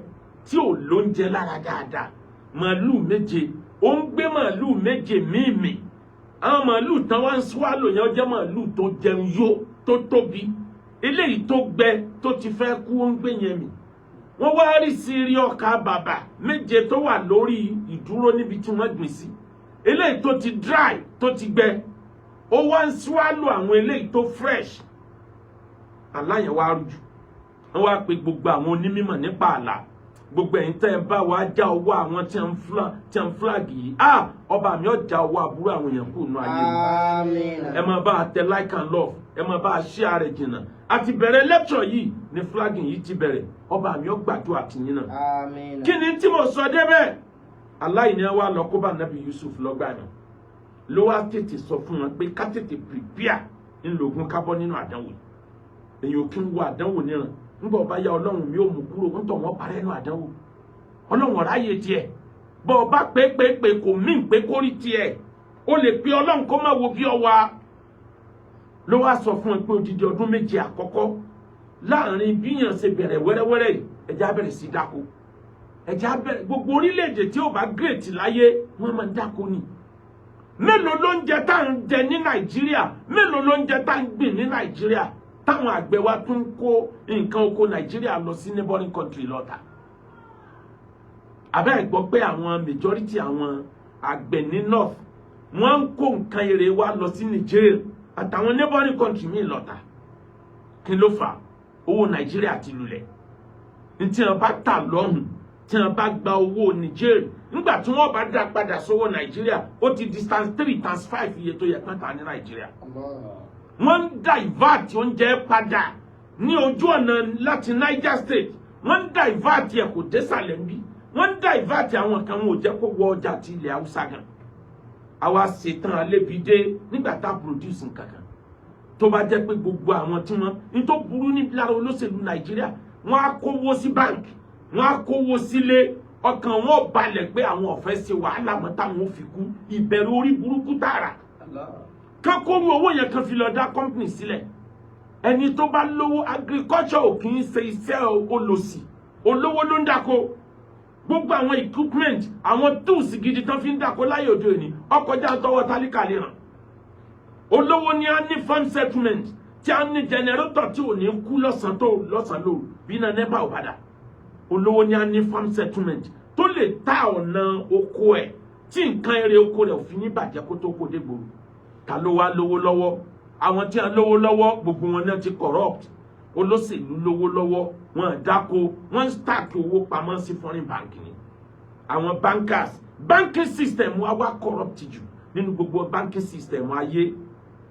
tí ò lóúnjẹ lára dáadáa. Màálùú méje, ó ń gbé màálùú méje míìmì. Àwọn màálùú tán wá ń swallow yẹn, ó jẹ́ màálùú tó jẹun yó, tó tóbi. Eléyìí tó gbẹ, tó ti fẹ́ kú, ó ń gbé yẹn mì. Wọ́n wá rí sírí ọkà bàbà méje tó wà lórí ìdúró níbi tí wọ́n gbìn sí. Eléyìí tó ti dry, tó ti gbẹ, ó wá ń swallow àwọn eléyìí tó fresh. Àlá yẹn wá rújú. Wọ́n wá pe gbogbo àwọn onímọ̀ nípa àlá. Gbogbo ẹ̀yin tẹ́ ẹ bá wa já ọwọ́ àwọn tí ń flag yìí, ah, ọba mi ò já ọwọ́ àbúrò àwọn èèyàn kù nù ayé mi. Àmín. Ẹ máa bá a tẹ like and love, ẹ máa bá a share rẹ̀ jìnnà. A ti bẹ̀rẹ̀ lecture yìí ní flagging yìí ti bẹ̀rẹ̀. Ọba mi ò gbàdúrà tìyín náà. Àmín. Kí ni tí mo sọ débẹ̀? Aláìní wa lọ kó bá Nabi Yusuf lọ́gbà náà, ló wá tètè sọ fún wọn pé ká tètè prepare ńlọgùn kábọ́ nínú àdánwò. Èyàn ò kí ń wo àdánwò níran. Ńgbà ọba ya, Ọlọ́run mi ò mú kúrò ńtọ̀ wọ́n parẹ́ nínú àdánwò. Ọlọ́run ọ̀ráyè tiẹ̀ bọ́ ọba pé kò mí pé kórí tiẹ̀ ó lè pe Ọlọ́run kó má wo bí ọ wa. Ló wá sọ fún ẹ pé odidi ọdún 7 àkọ́kọ́, láàrin bíyàn ṣe bẹ̀rẹ̀ wẹ́rẹ́wẹ́rẹ́ yìí, ẹja bẹ̀rẹ̀ sí dáko, ẹja bẹ̀rẹ̀. Gbogbo orílẹ̀-èdè tí ó bá great láyé, wọ́n máa ń dáko ni. Mélòó ló ń jẹ tá à ń jẹ ní Nàìjíríà? Mélòó ló ń jẹ tá à ń gbìn ní Nàìjíríà, táwọn àgbẹ̀ wa tún ń kó nǹkan oko Nàìjíríà lọ sí neighboring country lọ́ta? Abẹ́ ẹ̀ gbọ́ pé àwọn majority àwọn àgbẹ̀ ní north, wọ́n ń kó nǹkan èrè wa lọ sí Niger àtàwọn neighboring country míì lọ́ta. Kí ló fà? Owó Nàìjíríà ti lulẹ̀. Ní tí wọ́n bá tà lọ́hùn, tí wọ́n bá gba owó Niger, nígbà tí wọ́n bá dá padà sówó Nàìjíríà, ó ti di times three, times five iye tó yẹ kán tà ní Nàìjíríà. Wọ́n ń divert oúnjẹ padà ní ojú ọ̀nà láti Niger State. Wọ́n ń divert ẹ̀, kò désàlẹ̀ ń bí. Wọ́n ń divert àwọn kan, wọn ò jẹ́ kó wọ ọjà ti ilẹ̀ Haúsá gan. Àwa ṣetán alébídé nígbà tá a produce nǹkan kan, tó bá jẹ́ pé gbogbo àwọn tí wọ́n ní tó burú ní lára olóṣèlú Nàìjíríà, wọ́n á kówó sí báǹkì, wọ́n á kówó sílé, ọkàn wọn ò balẹ̀ pé àwọn ò fẹ́ ṣe wàhálà mọ́ táwọn ò fi kú. Ìbẹ̀rù orí burúkú tààrà kán kórú owó yẹn kan fi lọ dá company sílẹ̀. Ẹni tó bá lówó, agriculture ò kì í ṣe iṣẹ́ olòṣì, olówó ló ń dáko. Gbogbo àwọn equipment, àwọn tools gidi tán fi ń dáko láyé òde òní, ọkọjá tọwọ́ tálíkà lè ràn. Olówó ni a ní farm settlement, tí a ní generator tí ò ní kú lọ́sàn-án tó lọ́sàn-án lóru bí iná NEPA ò padà. Olówó ni a ní farm settlement tó lè ta ọ̀nà oko ẹ̀ tí nǹkan èrè oko rẹ̀ ò fi ní bàjẹ́ kó tó kó dé gbòòrò. Ta ló wá lówó lọ́wọ́? Àwọn tí wọ́n lówó lọ́wọ́, gbogbo wọn náà ti corrupt. Olóṣèlú lówó lọ́wọ́, wọn dáko, wọ́n ń stack owó pamọ́ sí foreign bank ni. Àwọn bankers, banking system wa wá corrupt jù nínú gbogbo banking system ayé.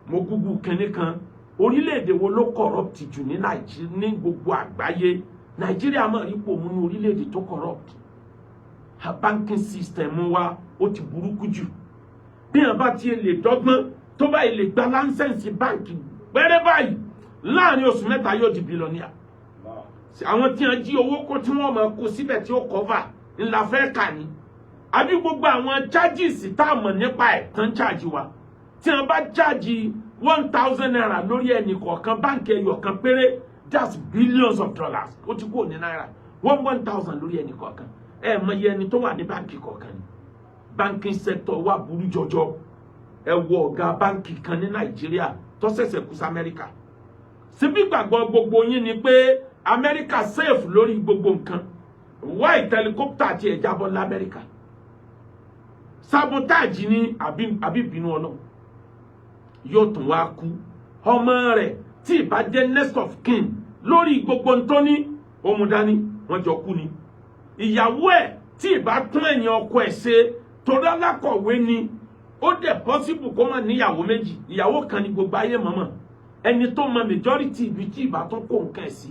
Mo google kinní kan, orílẹ̀-èdè wo ló corrupt jù ní Nàìjíríà, ní gbogbo àgbáyé? Nàìjíríà máa rí pò mú ní orílẹ̀-èdè tó corrupt. Banking system wa, ó ti burúkú jù. Bí wọn bá ti lè dọ́gbọ́n tó báyìí lè gba license báǹkì pẹ́rẹ́ báyìí, láàrin oṣù 3 yóò di billionaire. Àwọn tí wọn jí owó kó, tí wọn máa kó síbẹ̀ tí ó cover ńlá fẹ́ kà ní, àbí gbogbo àwọn charges tá a mọ̀ nípa ẹ̀ tán charge wa. Tí wọn bá charge ₦1,000 lórí ẹnì kọ̀ọ̀kan, báǹkì ẹyọ kan péré, that's billions of dollars. Ó ti kúrò ní náírà. One one thousand lórí ẹnì kọ̀ọ̀kan, ẹ mọ iye ẹni tó wà ní báǹkì kọ̀ọ̀kan ni. Banking sector wa burú jọjọ. Ẹ wo ọ̀gá báǹkì kan ní Nàìjíríà tó ṣẹ̀ṣẹ̀ kú sí Amẹ́ríkà. Síbí gbàgbọ́ gbogbo yín ni pé Amẹ́ríkà safe lórí gbogbo nǹkan. White helicopter ti ẹ̀ jábọ́ lamẹ́ríkà, sabotage ni àbí bínú Ọlọ́run? Yóò tún wá kú, ọmọ rẹ̀ tí ìbá jẹ́ next of kin lórí gbogbo ntóní òmùdání, wọ́n jọ kú ni. Ìyàwó ẹ̀ tí ìbá tún ẹ̀yìn ọkọ ẹ̀ ṣe, torí alákọ̀wé ni, ó dẹ̀ possible kó má níyàwó méjì, ìyàwó kan ní gbogbo ayé mọ̀mọ́. Ẹni tó mọ majority ibi tí ìbá tún kó nǹkan ẹ̀ sí,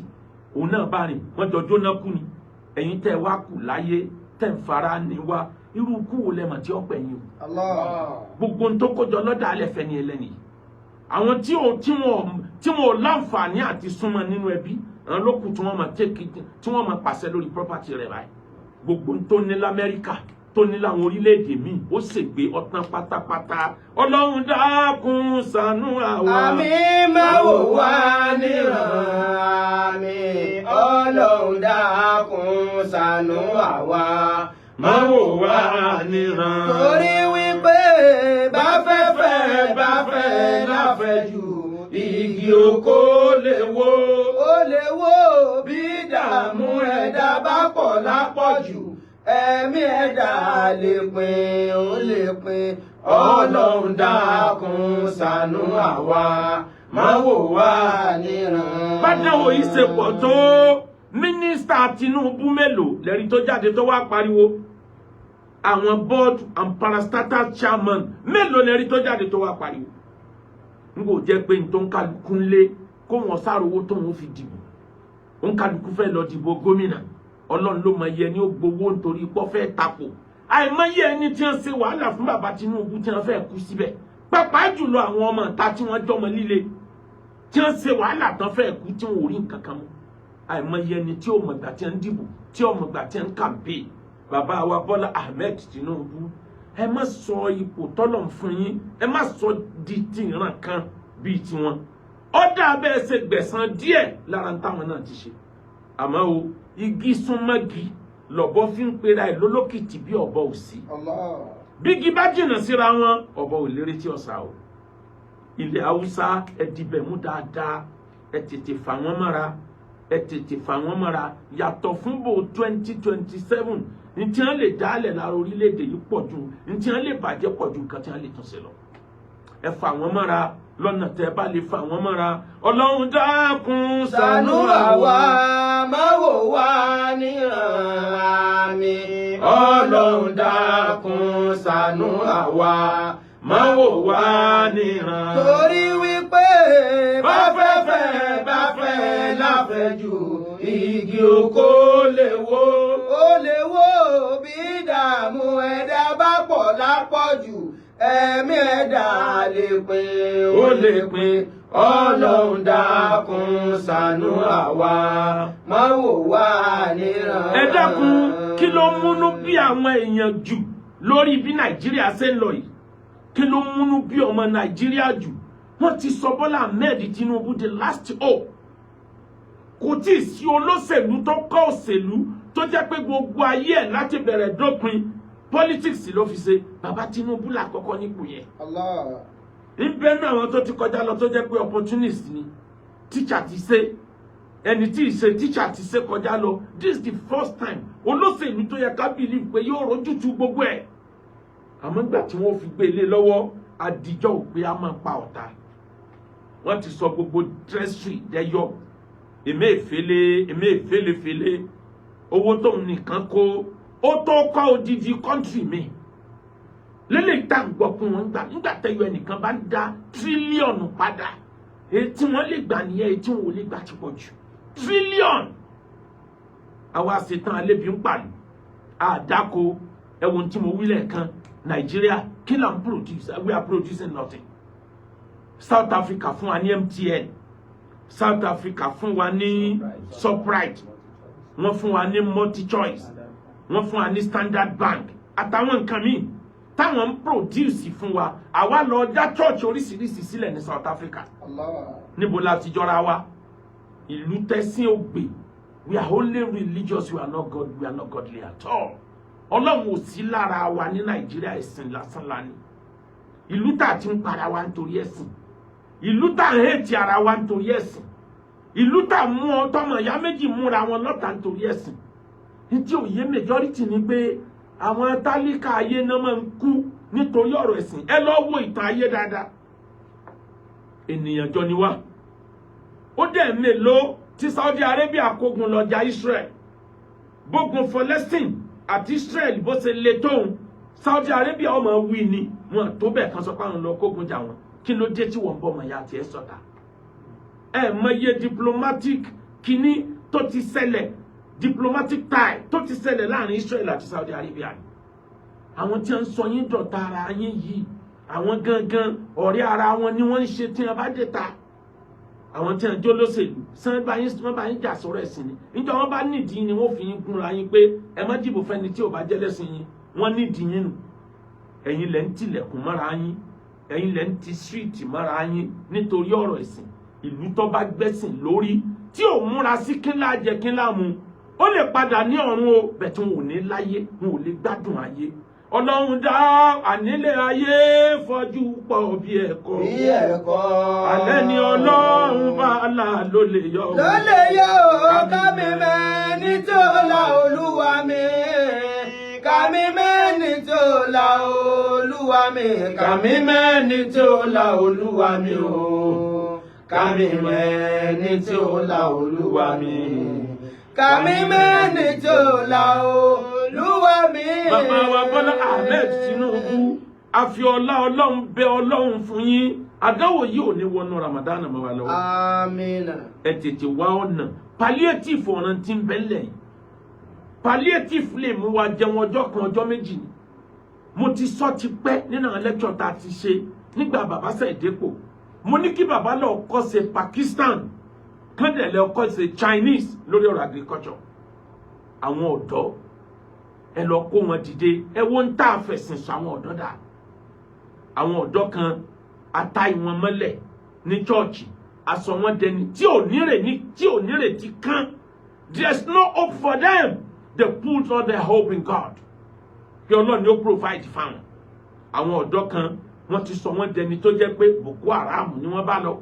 òun náà bá rìn, wọ́n jọ jóná kú ni. Ẹ̀yin tẹ́ wá kù láyé, tẹ́ ń fara ní wá, irú ikú wo lẹ́mọ̀ tí ó pẹ̀yìn o? Allah. Gbogbo ohun tó kójọ lọ́dà alẹ́ fẹ́ ni ẹlẹ́ni yìí. Àwọn tí wọn ò láǹfààní àti súnmọ́ nínú ẹbí, àwọn ló kù tí wọ́n máa take, tí wọ́n máa pàṣẹ lórí property rẹ̀ báyìí. Gbogbo ohun tó ní lamẹ́ríkà, tó ní láwọn orílẹ̀-èdè míì, ó ṣègbè ọ̀tán pátápátá. Ọlọ́run dákun ṣàánú àwa. Àmín, máa wò wá níran. Àmín, Ọlọ́run dákun ṣàánú àwa. Máa wò wá níran. Torí wípé bá fẹ́fẹ́ bá fẹ́ láfẹ́ jù, igi oko lè wó. Ó lè wó. Bí dààmú ẹ̀dá bá pọ̀ lápọ̀jù, ẹ̀mí ẹ̀dá lè pin, ó lè pin. Ọlọ́run dákun ṣàánú àwa, máa wò wá níran. Bádánwò yìí ṣe pọ̀ tó. Mínísítà Tinubu mélòó lẹ́rí tó jáde tó wá pariwo? Àwọn board and parastatal chairman mélòó lẹ́rí tó jáde tó wá pariwo? N kò jẹ́ pé n tó ń kálukú ń lé kó wọn sáré owó tó ń fi dìbò. Ń kálukú fẹ́ lọ dìbò gómìnà. Ọlọ́run ló mọ iye ẹni ó gbowó nítorí pọ́ fẹ́ tapò. Àìmọye ẹni tí wọ́n ṣe wàhálà fún bàbá Tinubu tí wọ́n fẹ́ kú síbẹ̀, pàápàá jùlọ àwọn ọmọ ìta tí wọ́n jọmọ líle tí wọ́n ṣe wàhálà tán fẹ́ kú tí wọ́n ò rí nǹkan kan mú. Àìmọye ẹni tí ó mọ̀gbà tí wọ́n ń dìbò, tí ó mọ̀gbà tí wọ́n ń kàmpé. Bàbá wa Bọ́lá Ahmed Tinubu, ẹ má sọ ipò tọ́lọ̀ ń fún yín, ẹ má sọ di ti ìran kan bíi tiwọn. Ọ̀dà bẹ́ẹ̀ ṣe gbẹ̀san díẹ̀ lára táwọn náà ti ṣe. Àmọ́ o, igi súnmọ́gi lọ̀bọ fi ń pera ẹ̀ lólókìtì bí ọ̀bọ ò sí. Allah. Bígi bá jìnnà síra wọn, ọ̀bọ ò lérè tí ọ̀sà o. Ilẹ̀ Haúsá, ẹ dibẹ̀ mú dáadáa, ẹ tètè fà wọ́n mọ́ra, ẹ tètè fà wọ́n mọ́ra. Yàtọ̀ fún bò 2027, ntí wọ́n lè dálẹ̀ lára orílẹ̀-èdè yìí pọ̀ ju ntí wọ́n lè bàjẹ́ pọ̀ ju nǹkan tí wọ́n lè tún ṣe lọ. Ẹ fà wọ́n mọ́ra lọ́nà tẹ́ ẹ bá lè fà wọ́n mọ́ra. Ọlọ́run dákun. Ṣàánú àwa, má wò wá níran, àmín. Ọlọ́run dákun ṣàánú àwa, má wò wá níran. Torí wípé báfẹ́fẹ́ bá fẹ́ láfẹ́jù, igi oko lè wó. Ó lè wó. Bí ìdààmú ẹ̀dá bá pọ̀ lápọ̀jù, ẹ̀mí ẹ̀dá lè pín. Ó lè pín. Ọlọ́run dákun ṣàánú àwa, má wò wá níran. Ẹ dákun, kí ló múnú bí àwọn èèyàn jù lórí bí Nàìjíríà ṣe ń lọ yìí? Kí ló múnú bí ọmọ Nàìjíríà jù? Wọ́n ti sọ Bọ́lá Ahmed Tinubu the last hope. Kò tí ì sí olóṣèlú tó kọ́ òṣèlú tó jẹ́ pé gbogbo ayé ẹ̀ láti bẹ̀rẹ̀ dópin politics ló fi ṣe. Bàbá Tinubu làkọ́kọ́ nípò yẹn. Allah. Níbẹ̀ náà, àwọn tó ti kọjá lọ tó jẹ́ pé opportunist ni, teacher ti ṣe, ẹni tí ì ṣe teacher ti ṣe kọjá lọ. This is the first time olóṣèlú tó yẹ ká believe pé yóò rójútu gbogbo ẹ̀. Àmọ́ nígbà tí wọ́n fi gbé ilé lọ́wọ́, adijọ́ ò pé a máa pa ọ̀tá. Wọ́n ti sọ gbogbo treasury dẹ́yọ. Emefiele, Emefielefele, owó tóun nìkan kó ó tó kọ́ odidi country mi lélẹ̀ tá à ń gbọ́ pé wọ́n ń gbà. Nígbà tẹ́yọ ẹnìkan bá ń dá tírílíọ̀nù padà, èyí tí wọ́n lè gbà nìyẹn, èyí tí wọ́n ò lè gbà ti pọ̀ jù. Tírílíọ̀nù! Àwa ṣetán alẹ́bí ń pàlù àdáko. Ẹ̀wọ̀n tí mo wí lẹ́ẹ̀kan, Nàìjíríà, kí là ń produce? We are producing nothing. South Africa fún wa ní MTN, South Africa fún wa ní Shoprite, wọ́n fún wa ní MultiChoice, wọ́n fún wa ní Standard Bank àtàwọn nǹkan míì táwọn ń produce fún wa. Àwa lọ dá church oríṣiríṣi sílẹ̀ ní South Africa. Allah. Níbo la ti jọra wa? Ìlú tẹ́sí ògbè. We are only religious, we are not God, we are not godly at all. Ọlọ́run ò sí lára wa ní Nàìjíríà, ẹ̀sìn lásán la ní. Ìlú tá a ti ń para wa nítorí ẹ̀sìn, ìlú tá a ń hate ara wa nítorí ẹ̀sìn, ìlú tá a mú ọ tọmọ ìyá méjì múra wọn lọ́tà nítorí ẹ̀sìn. Ní tí òye majority ni pé àwọn tálíkà ayé náà máa ń kú nítorí ọ̀rọ̀ ẹ̀sìn. Ẹ lọ wo ìtàn ayé dáadáa, ènìyàn jọ ni wá. Ó dẹ̀ mélòó tí Saudi Arabia kógun lọ jà Israel? Bógun Palestine àti Israel bó ṣe le tóun, Saudi Arabia ọmọ wí ni wọn tó bẹ́ẹ̀ kan sọ pé àwọn lọ kógun jà wọn. Kí ló dé tí wọ́n ń bọ́ ọmọ ìyá tiẹ̀ sọ̀tà? Ẹ mọye diplomatic kíní tó ti ṣẹlẹ̀, diplomatic tie tó ti ṣẹlẹ̀ láàrin Israel àti Saudi Arabia ni. Àwọn tí wọ́n ń sọ yín dọ̀tá ara yín yìí, àwọn gangan ọ̀rẹ́ ara wọn ni wọ́n ń ṣe tí wọ́n bá dé ta. Àwọn tí wọ́n jó lóṣèlú sàn bá yín, wọ́n bá yín jà sọ̀rọ̀ ẹ̀sìn ni. Níjọ́ wọ́n bá nídìí ni wọ́n fi yín gúnra yín pé ẹ má dìbò fẹ́ni tí ò bá jẹ́ lẹ́sìn yín. Wọ́n nídìí yín nù. Ẹ̀yin lẹ́ ń tilẹ̀kùn mọ́ra yín, ẹ̀yin lẹ́ ń ti street mọ́ra yín nítorí ọ̀rọ̀ ẹ̀sìn. Ìlú tó bá gbẹ́sìn lórí tí ò múra sí kínlá jẹ kínlá mu, ó lè padà ní ọ̀run o, bẹ̀ tí wọn ò ní láyé, wọn ò lè gbádùn ayé. Ọlọ́run dá ànílé ayé fọjú pọ̀ bí ẹ̀kọ́. Bí ẹ̀kọ́. Alẹ́ ni Ọlọ́run bá là ló lè yọ. Ló lè yọ o. Kámi mẹ́ni tó la Olúwa mi. Kàmí mẹ́ni tó la Olúwa mi. Kàmí mẹ́ni tó la Olúwa mi o. Kàmí mẹ́ni tó la Olúwa mi. Kàmí mẹ́ni tó la Olúwa mi. Bàbá wa Bọ́lá Ahmed Tinubu, àfi ọlá Ọlọ́run bẹ Ọlọ́run fún yín, àdánwò yìí ò ní wọnú Ramadan mọ́ wa lọ́wọ́. Amina. Ẹ tètè wá ọ̀nà palliative. Ọ̀ràn tí ń bẹ́lẹ̀ yìí, palliative lè mú wa jẹun ọjọ́ kan, ọjọ́ 2 ni. Mo ti sọ ti pẹ́ nínú àwọn lecture tá a ti ṣe nígbà bàbá sẹ̀ dépò. Mo ní kí bàbá lọ kọ́ ṣe Pakistan, kán dẹ̀ lọ kọ́ ṣe Chinese lórí ọ̀rọ̀ agriculture. Àwọn ọ̀dọ́, ẹ lọ kó wọn dìde. Ẹ wo ń tà fẹ̀sìn sọ àwọn ọ̀dọ́ dà. Àwọn ọ̀dọ́ kan ata ìwọ̀n mọ́lẹ̀ ní chọ́ọ̀chì, aṣọ wọn dẹni tí ò nírètí, tí ò nírètí kan. There is no hope for them. They put all their hope in God, kí Ọlọ́run ni ó provide fáwọn. Àwọn ọ̀dọ́ kan, wọ́n ti sọ wọ́n dẹni tó jẹ́ pé Boko Haram ni wọ́n bá lọ.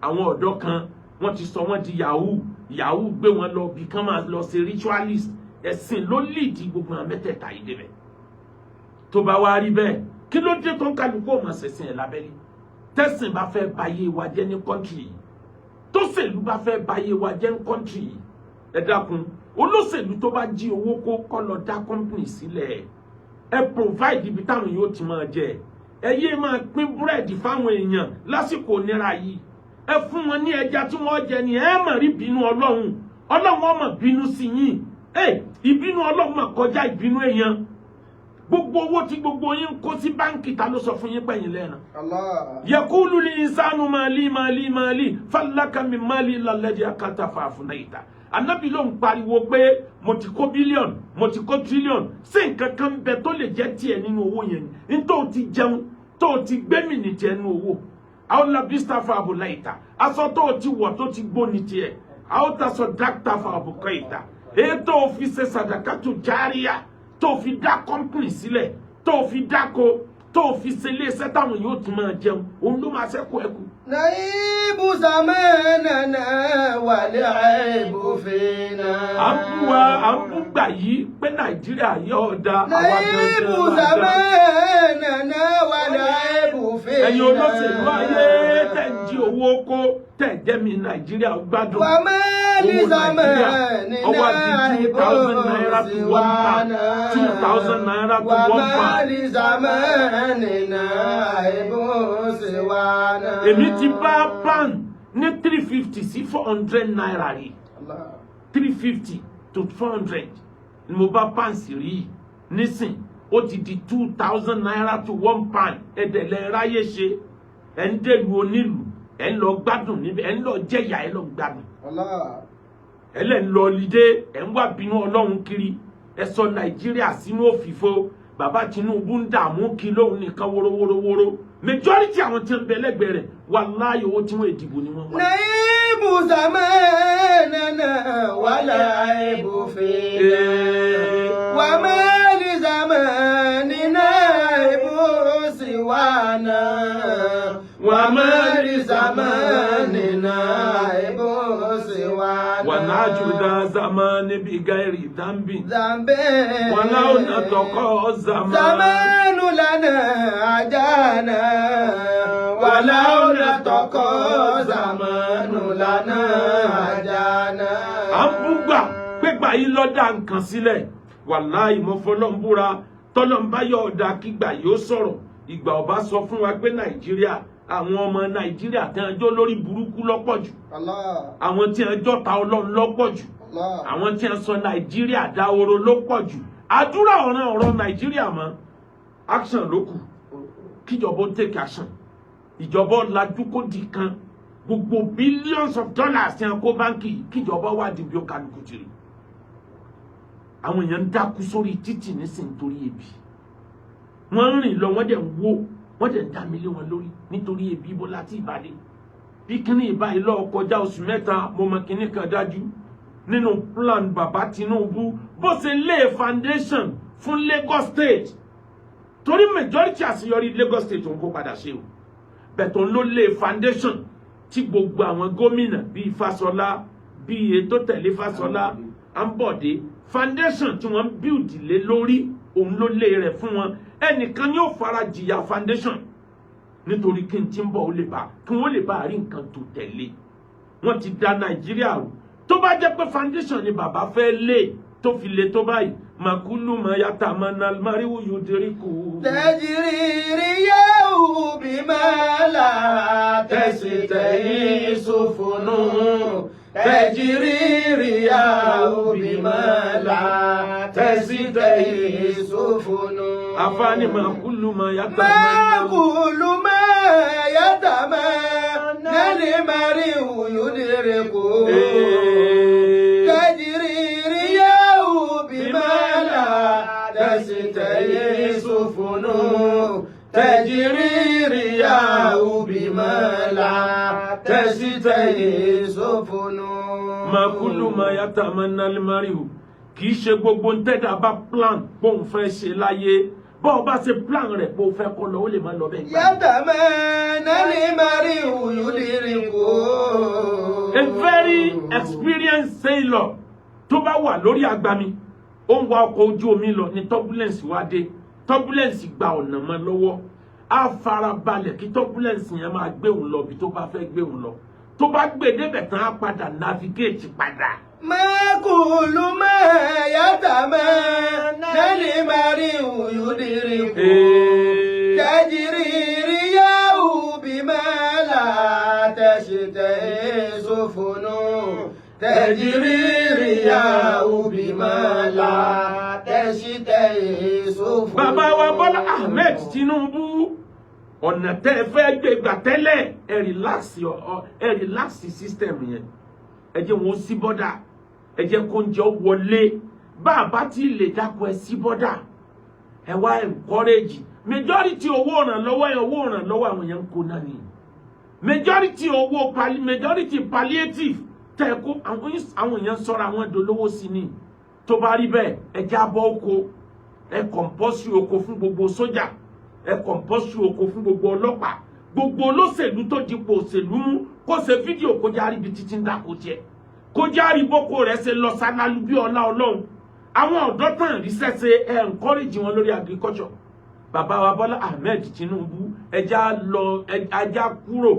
Àwọn ọ̀dọ́ kan, wọ́n ti sọ wọ́n di yahoo yahoo, gbé wọn lọ bí kán máa lọ ṣe ritualist. Ẹ̀sìn ló lead gbogbo àwọn mẹ́tẹ̀ẹ̀ta yìí débẹ̀. Tó bá wá rí bẹ́ẹ̀, kí ló dé tó ń kálukú ọmọ ṣẹ̀sìn ẹ̀ lábẹ́lé? Tẹ̀sìn bá fẹ́ bayé wa jẹ́ ní country yìí, tóṣèlú bá fẹ́ bayé wa jẹ́ ní country yìí, ẹ dákun, olóṣèlú tó bá jí owó kó kọ́ lọ dá company sílẹ̀. Ẹ provide ibi táwọn yóò ti máa jẹ. Ẹ yé máa pín búrẹ́dì fáwọn èèyàn lásìkò nira yìí. Ẹ fún wọn ní ẹja tí wọ́n jẹ ni. Ẹ mà rí bínú Ọlọ́run. Ọlọ́run ọmọ bínú sí yín. Ẹ ìbínú Ọlọ́run mà kọjá ìbínú èèyàn. Gbogbo owó tí gbogbo yín ń kó sí báńkì, ta ló sọ fún yín pẹ̀yìn lẹ́ran? Allah. يقول الإنسان مالي مالي مالي فلك من مالي إلا الذي أكلت فأفنيت. Anabi ló ń pariwo pé mo ti kó billion, mo ti kó trillion. Ṣé nǹkan kan bẹ tó lè jẹ́ tiẹ̀ nínú owó yẹn ni ní tó o ti jẹun, tó o ti gbẹ́mì ní tiẹ̀ nínú owó? Àwọn لبست فأبليت, aṣọ tó o ti wọ̀ tó ti gbó ní tiẹ̀. أو تصدقت فأبقيت, èyí tó o fi ṣe صدقة جارية, tó o fi dá company sílẹ̀, tó o fi dáko, tó o fi ṣe iléeṣẹ́ táwọn yóò tún máa jẹun, òun ló máa ṣẹ́kù ẹ̀kú. نعيب زماننا والعيب فينا. À ń bú wa, à ń bú gbà yìí pé Nàìjíríà yóò da àwa نعيب gangan la dá. زماننا والعيب فينا. Ẹ̀yin olóṣèlú ayé tẹ̀ ń jí owó kó, tẹ̀ jẹ́ mi Nàìjíríà gbádùn. وما Owó Nàìjíríà ọwọ́ àti لزماننا ₦2,000 to £1, ₦2,000 to وما £1. لزماننا عيب سوانا. Èmi ti bá pound ní 350 sí ₦400 rí. Allah. 350 to 400 ni mo bá pounds rí. Nísìn, ó ti di ₦2,000 to £1. Ẹ̀dẹ̀lẹ̀ ráyè ṣe, ẹ̀ ń dèlù onílù, ẹ̀ ń lọ gbádùn níbẹ̀, ẹ̀ ń lọ jẹ̀yà, ẹ̀ lọ gbádùn. Allah. Ẹ̀ lẹ̀ ń lọ lídé, ẹ̀ ń wá bínú Ọlọ́run kiri. Ẹ̀ sọ Nàìjíríà sínú òfìfo. Bàbá Tinubu ń dààmú kí lóun nìkan wórówórówóró. Majority àwọn tí ń bẹ lẹ́gbẹ̀ẹ́ rẹ̀, wàláhì, owó tí wọ́n ìdìbò ni wọ́n wá. نعيب زماننا والعيب فينا. وما لزماننا عيب سوانا. وما لزماننا عيب سوانا. ونعج ذا زمان بغير ذنب ذنب ولو نطق الزمان زمان لنا عجانا ولو نطق زمان لنا عجانا. À ń búgbà pégbà yìí lọ́dà nǹkan sílẹ̀. Wàláhì, mo fọlọ́n búra, tọ́lọ́n bá yọ ọ̀dà kígbà yóò sọ̀rọ̀. Ìgbà ọba sọ fún wa pé Nàìjíríà, àwọn ọmọ Nàìjíríà tí wọ́n jọ lórí burúkú lọ́pọ̀ jù, Allah. àwọn tí wọ́n jọ́ta Ọlọ́run lọ́pọ̀ jù, Allah. àwọn tí wọ́n sọ Nàìjíríà dáhoro ló pọ̀ jù. Àdúrà ọ̀ràn ọ̀rọ̀ Nàìjíríà mọ́, action ló kù. Kíjọba ó take action, ìjọba ó lajú kó di kan. Gbogbo billions of dollars tí wọ́n kó báńkì, kíjọba wá di bí ó kálukú tiri. Àwọn èèyàn ń dákú sórí títì nísìnyí torí ebi. Wọ́n ń rìn lọ, wọ́n dẹ̀ ń wó, wọ́n dẹ̀ ń dá mi lé wọn lórí nítorí ebi. Ibo láti ìbàdí bí kíní ìbáyìí lọ kọjá oṣù 3? Mo mọ kíní kan dájú nínú plan bàbá Tinubu, bó ṣe lay foundation fún Lagos State, torí majority àṣeyọrí Lagos State, òun kó padà ṣe o bẹ̀tọ̀ ló lay foundation tí gbogbo àwọn gómìnà bíi Fáṣọlá, bíi ètò tẹ̀lé Fáṣọlá, Ambode, foundation tí wọ́n build lé lórí, òun ló lé rẹ̀ fún wọn. Ẹnìkan yóò fara jìyà foundation nítorí kí n tí ń bọ̀ ó lè bá kí wọ́n lè bá rí nǹkan tó tẹ̀lé. Wọ́n ti da Nàìjíríà rú. Tó bá jẹ́ pé foundation ni bàbá fẹ́ lé tó fi le tó báyìí, màkúlù mọ̀ yàtà mọ̀ nà mariwu yudiriku. تجري رياه بما لا تشتهي سفن، تجري رياه بما لا تشتهي سفن. Àfáàní màkúlù mọ̀ yàtà ما mọ̀. كل ما يتمنى المرء يدركه. تجري رياه بما لا تشتهي سفن، تجري رياه بما لا تشتهي سفن. Màkúlù mọ̀ yàtà mọ̀ nà mariwu. Kì í ṣe gbogbo ntẹ́dà bá plan bóun fẹ́ ṣe láyé. Bọ́ọ̀ bá ṣe plan rẹ̀ bó fẹ́ kó lọ, ó lè má lọ bẹ́ẹ̀ gbà. يتمنى المرء يدركه. A very experienced sailor tó bá wà lórí agbami, ó ń wa ọkọ̀ ojú omi lọ ní turbulence wá dé, turbulence gba ọ̀nà mọ́ lọ́wọ́, á farabalẹ̀ kí turbulence yẹn máa gbé òun lọ bí tó bá fẹ́ gbé òun lọ. Tó bá gbé débẹ̀ tán, á padà navigate padà. ما كل ما يتمنى المرء يدركه. تجري رياه بما لا تشتهي سفن، تجري رياه بما لا تشتهي سفن. Bàbá wa Bọ́lá Ahmed Tinubu, ọ̀nà tẹ́ ẹ fẹ́ gbé gbà tẹ́lẹ̀, ẹ relax system yẹn. Ẹ jẹ́ wọn sí border, ẹ jẹ́ kó oúnjẹ wọlé. Bá a bá ti lè dákun, ẹ sí border, ẹ wá encourage majority owó ìrànlọ́wọ́ yẹn. Owó ìrànlọ́wọ́ àwọn yẹn ń kó náà ni majority owó majority palliative tẹ́ ẹ kó. Àwọn èèyàn sọ̀rọ̀ àwọn dolówó sí ni. Tó bá rí bẹ́ẹ̀, ẹ jẹ́ abọ́ oko, ẹ compulsory oko fún gbogbo sójà, ẹ compulsory oko fún gbogbo ọlọ́pàá. Gbogbo olóṣèlú tó dipò òṣèlú mú, kó ṣe fídíò, kó járí ibi títí ń dáko tiẹ̀, kó járí boko rẹ̀ ṣe lọ sálálú bí ọlá Ọlọ́run. Àwọn ọ̀dọ́ tàn rí sẹ́sẹ́, ẹ encourage wọn lórí agriculture. Bàbá wa Bọ́lá Ahmed Tinubu, ẹja lọ, ẹja kúrò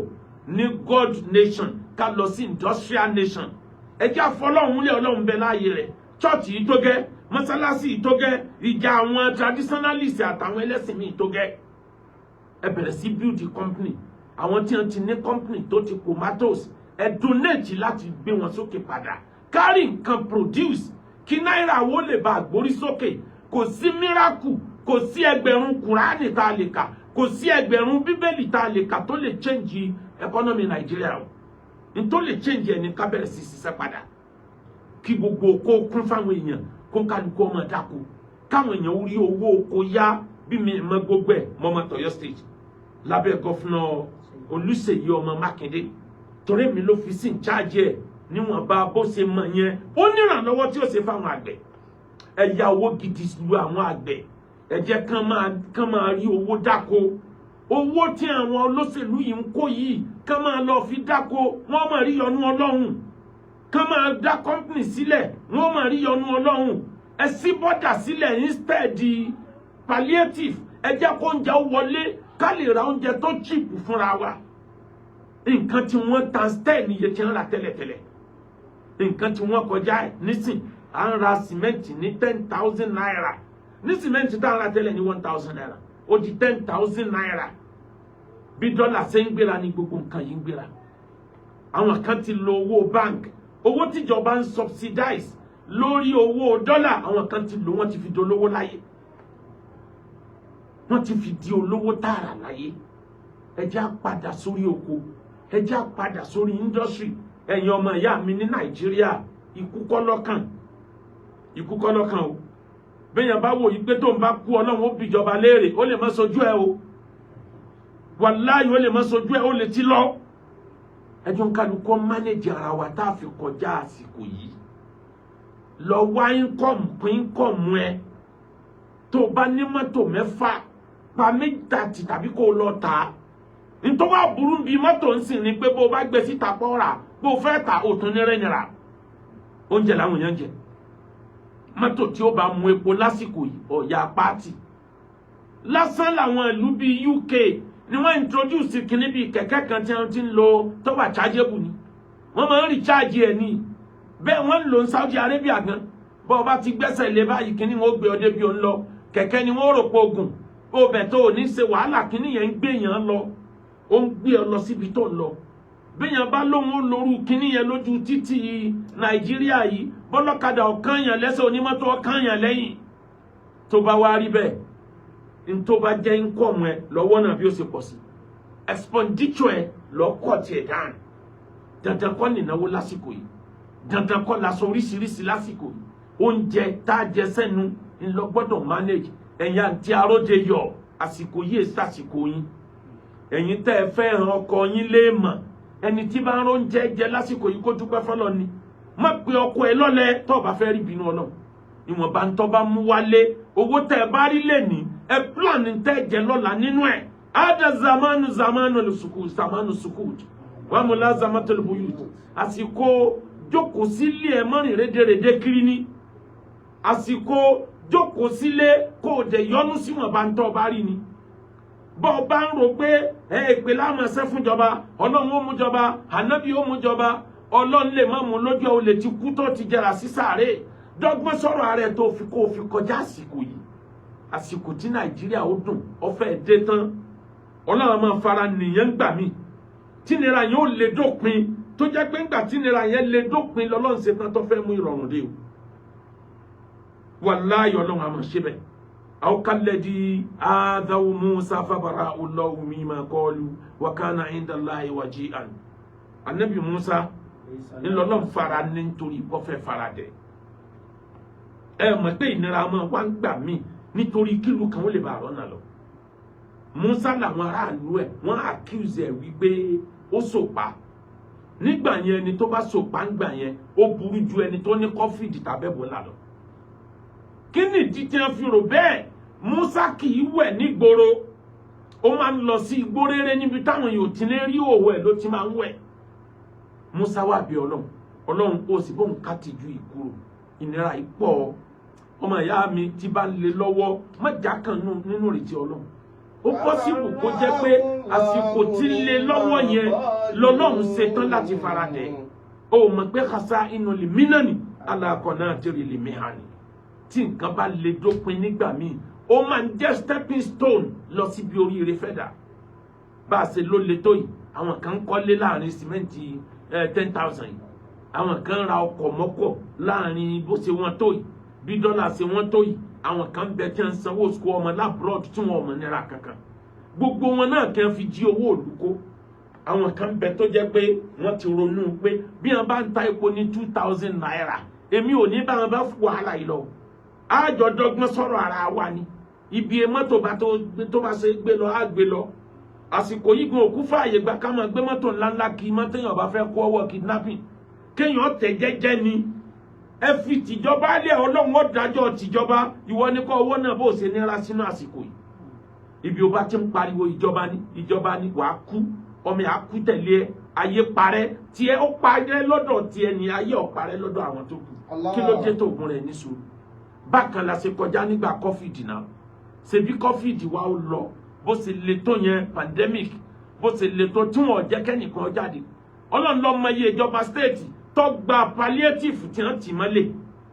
ní God nation, ká lọ sí industrial nation. Ẹja fọlọ́run lé, Ọlọ́run bẹ láàyè rẹ̀. Church yìí tó gẹ́, mọ́sálásí yìí tó gẹ́, ìjà àwọn traditionalists àtàwọn ẹlẹ́sìn míì tó gẹ́. Ẹ bẹ̀rẹ̀ sí build the company. Àwọn tí wọ́n ti ní company tó ti tomatoes, ẹ donate láti gbé wọn sókè padà, kárí nǹkan produce, kí náírà wo lè bá àgbórí sókè. Kò sí miracle, kò sí ẹgbẹ̀rún kùránì tá a lè kà, kò sí ẹgbẹ̀rún bíbélì tá a lè kà tó lè change economy Nàìjíríà o. N tó lè change ẹni, ká bẹ̀rẹ̀ sí ṣiṣẹ́ padà, kí gbogbo oko kún fáwọn èèyàn, kó kálukú ọmọ dáko, káwọn èèyàn rí owó oko yá. Bí mi mọ gbogbo ẹ̀ mọ́ ọmọ tọ̀yọ́ State lábẹ́ governor Olúṣèyí ọmọ Mákindé, torí mi ló fi sí in charge ẹ̀. Níwọ̀nba bó ṣe mọ̀ yẹn, ó nírànlọ́wọ́ tí ó ṣe fáwọn àgbẹ̀. Ẹ ya owó gidi lu àwọn àgbẹ̀, ẹ jẹ́ kán máa rí owó dáko. Owó tí àwọn olóṣèlú yìí ń kó yìí, kán máa lọ fi dáko, wọ́n máa rí yọ́nú Ọlọ́run. Kán máa dá company sílẹ̀, wọ́n máa rí yọ́nú Ọlọ́run. Ẹ ṣí border sílẹ̀ instead palliative. Ẹ jẹ́ kó oúnjẹ wọlé, ká lè ra oúnjẹ tó cheap fúnra wa. Nǹkan tí wọ́n times 10 iye tí wọ́n rà tẹ́lẹ̀tẹ́lẹ̀, nǹkan tí wọ́n kọjá ẹ̀ nísìn. À ń ra sìmẹ́ǹtì ní ₦10,000 ní. Sìmẹ́ǹtì tá à ń ra tẹ́lẹ̀ ní ₦1,000, ó di ₦10,000. Bí dọ́là ṣe ń gbéra ní gbogbo nǹkan yìí ń gbéra. Àwọn kan ti lo owó bank, owó tíjọba ń subsidize lórí owó dọ́là, àwọn kan ti lò, wọ́n ti fi dolówó láyé, wọ́n ti fi di olówó tààrà láyé. Ẹ jẹ́ á padà sórí oko, ẹ jẹ́ á padà sórí industry. Ẹ̀yin ọmọ ìyá mi ní Nàìjíríà, ikú kọ́ lọ́kàn, ikú kọ́ lọ́kàn o. Bẹ́yàn bá wò yí pé tó ń bá kú, Ọlọ́run ó bìjọba léèrè, ó lè má sojú ẹ o. Wàláyé, ó lè má sojú ẹ, ó lè ti lọ. Ẹjọ́ ń kálukọ́ manage ara wa tá a fi kọjá àsìkò yìí. Lọ wá income, pín income ẹ. Tó o bá ní mọ́tò mẹ́fà, pa méjì tì tàbí kó o lọ tà á. Nítorí wàá burú bí mọ́tò ń sìn ni pé bó o bá gbé síta pọ́ rà, bó o fẹ́ tà, ó tún ní rẹ́nira. Oúnjẹ làwọn èèyàn ń jẹ. Mọ́tò tí ó bá mu epo lásìkò yìí, ọ̀yà pátì lásán. Làwọn ìlú bíi UK ni wọ́n introduce kinní bíi kẹ̀kẹ́ kan tí wọ́n ti ń lo, tó wà chargeable ni. Wọ́n máa ń recharge ẹ̀ ní. Bẹ́ẹ̀ wọ́n ń lò ní Saudi Arabia gan. Bọ́ ọ bá ti gbẹ́sẹ̀ lé báyìí, kíní wọn ó gbé ọ débi òun lọ. Kẹ̀kẹ́ ni wọ́n rò pé ogun ó bẹ̀ tó ò ní ṣe wàhálà. Kíní yẹn ń gbé yẹn lọ, ó ń gbé ọ lọ síbi tó ń lọ. Béèyàn bá lóun ó lóru kíní yẹn lójú títì Nàìjíríà yìí, bọ́lọ́kadà ọ̀kan yẹn lẹ́sẹ̀, onímọ́tò ọ̀kan yẹn lẹ́yìn. Tó bá wá rí bẹ́ẹ̀, n tó bá jẹ́ income ẹ lọ́wọ́ náà bí ó ṣe pọ̀ sí, expenditure ẹ lọ́kọ̀ tiẹ̀ down. Dandan kọ́ nìnáwó lásìkò yìí, dandan kọ́ laṣọ oríṣiríṣi lásìkò yìí. Oúnjẹ tá a jẹ sẹ́nu ńlọ gbọ́dọ̀ manage. Ẹ̀yin àǹtí aróde yọ, àsìkò yìí èsì àsìkò yín. Ẹ̀yin tẹ́ ẹ fẹ́ hàn ọkọ yín léèmọ̀, ẹni tí bá ń róúnjẹ jẹ lásìkò yìí, kó dúpẹ́ fọlọ́ ni. Má pe ọkọ ẹ lọ́lẹ̀ tó o bá fẹ́ rí bínú Ọlọ́run. Ìwọ̀nba ń tọ́ bá mú wálé, owó tẹ́ ẹ bá rí lẹ́ni, ẹ plan tẹ́ jẹ lọ́la nínú ẹ̀. Ada zamanu zamanu sukut zamanu sukut wa mulazamatul buyut. Àsìkò jókòó sílé ẹ, mọ́rin rédèrèdè kiri ní àsìkò jókòó sílé, kó o dẹ̀ yọnu síwọ̀n bá ń tọ́ bá rí ni. Bọ́ ọ bá ń rò pé ẹ èpè láàmú ẹsẹ̀ fúnjọba, Ọlọ́run ó mú jọba, Ànábì ó mú jọba, Ọlọ́run lè má mú lójú ẹ, o lè ti kú tó ti jẹrà sí sàárè. Dọ́gbọ́n sọ̀rọ̀ ààrẹ tó fi kó o fi kọjá àsìkò yìí. Àsìkò tí Nàìjíríà ó dùn ọ̀fẹ́ dé tán, Ọlọ́run máa fara nìyẹn gbà mí tí nira yẹn ó lè dópin, tó jẹ́ pé ńgbà tí nira yẹn lè dópin, lọ́lọ́run ṣe tán tó fẹ́ mú ìrọ̀rùn dé o. Wàláyé, Ọlọ́run àmọ̀ ṣe bẹ́ẹ̀. Aw kalladhi aadhaw Musa fabara'ahu Allahu mimma qalu wa kana inda Allahi wajihan. Anabi Musa ńlọlọ́n fara ní nítorí kọfẹ́ fara dẹ̀. Ẹ mọ̀ pé ìnira máa wá ń gbà mí nítorí kílù kan ó lè bá àrọ́ náà lọ. Musa làwọn aráàlú ẹ̀ wọ́n accuse ẹ̀ wípé ó sòpa nígbà yẹn. Ẹni tó bá sòpa ńgbà yẹn, ó burú ju ẹni tó ní COVID tàbí Ebola lọ. Kí nìdí tí wọ́n fi rò bẹ́ẹ̀? Musa kì í wẹ̀ nígboro, ó máa ń lọ sí igbó rere níbi táwọn èèyàn ti ní rí òwò ẹ̀ ló ti máa ń wẹ̀. Musa wà bí Ọlọ́run, Ọlọ́run ó sì bóun ká tìjú ìkúrò, ìnira ìpọ̀. Ọmọ ìyá mi, tí bá ń le lọ́wọ́, má já kan nínú ìrètí Ọlọ́run. Ó possible kó jẹ́ pé àsìkò tí ń le lọ́wọ́ yẹn lọ́lọ́run ṣetán láti faradẹ̀. Ó mọ̀ pé kasa inú lè mí náà ní alákọ̀ náà tẹ̀lé lè mí hàn ní. Tí nǹkan bá le dópin nígbà míì, ó máa ń jẹ́ stepping stone lọ síbi oríire fẹ́ dà. Bá a ṣe ló le tó yìí, àwọn kan ń kọ́lé láàrin sìmẹ́ǹtì 10,000 yìí, àwọn kan ra ọkọ̀ mọ́kọ̀ láàrin bó ṣe wọ́n tó yìí, bí dọ́là ṣe wọ́n tó yìí. Àwọn kan bẹ tí wọ́n ń sanwó sukú ọmọ l'abroad tí wọ́n ọmọ náírà kankan. Gbogbo wọn náà kàn fi jí owó òlù kó. Àwọn kan bẹ tó jẹ́ pé wọ́n ti ronú pé bí wọ́n bá ń ta epo ní ₦2,000, èmi ò ní bá wọn bá fún wàhálà yìí lọ. Àjọ dọ́gbọ́n sọ̀rọ̀ ara wa ni. Ibi mọ́tò bá tó bá ṣe gbé lọ, á gbé lọ. Àsìkò yìí gan òkú fààyè gba ká máa gbé mọ́tò ńláńlá kí mọ́tò yẹn bá fẹ́ kó ọwọ́ kidnapping, kéèyàn tẹ̀ jẹ́jẹ́ ni. Ẹ fi tìjọba lẹ̀, Ọlọ́run ó dájọ́ tìjọba. Ìwọ ní kọ́ owó náà bó ṣe nira sínú àsìkò yìí. Ibi o bá ti ń pariwo ìjọba ní ìjọba ní, wàá kú, ọmọ yà á kú tẹ̀lé ẹ, ayé parẹ́ tiẹ̀, ó parẹ́ lọ́dọ̀ tiẹ̀ ní, ayé ò parẹ́ lọ́dọ̀ àwọn tó kù. Kí ló dé tó ògùn rẹ̀ ní sùúrù? Bákan la ṣe kọjá nígbà COVID náà. Ṣebí COVID wa ó lọ bó ṣe le tó yẹn, pandemic bó ṣe le tó, tí wọn ò jẹ́ kẹ́nìkan jáde. Ọlọ́run ló mọ iye ìjọba state tó gba palliative tí wọ́n tì mọ́lẹ̀,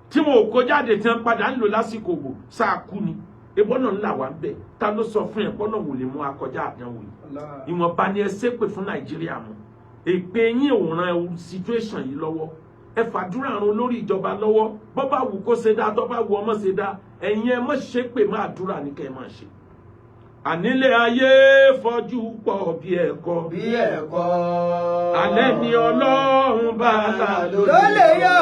tí wọn ò kó jáde, tí wọ́n padà ń lò lásìkò ògbò sáà kú ni. Ebọ́nà ńlá wà ń bẹ̀. Ta ló sọ fún ẹ bọ́nà wò lè mú akọjá àdánwò yìí? Ìwọ̀nba ni ẹ ṣépè fún Nàìjíríà mọ́. Èpè yín ò ran situation yìí lọ́wọ́. Ẹ fàdúrà ran olórí ìjọba lọ́wọ́. Bọ́ bá wù kó ṣe dáa, tó bá wù ọmọ ṣe dáa, ẹ̀yin ẹ má ṣépè, má àdúrà ní kẹ́ ẹ máa ṣe. Ànílé ayé fọjú pọ̀ bí ẹ̀kọ́. Bí ẹ̀kọ́. Alẹ́ ni Ọlọ́run bá là. Ló lè yọ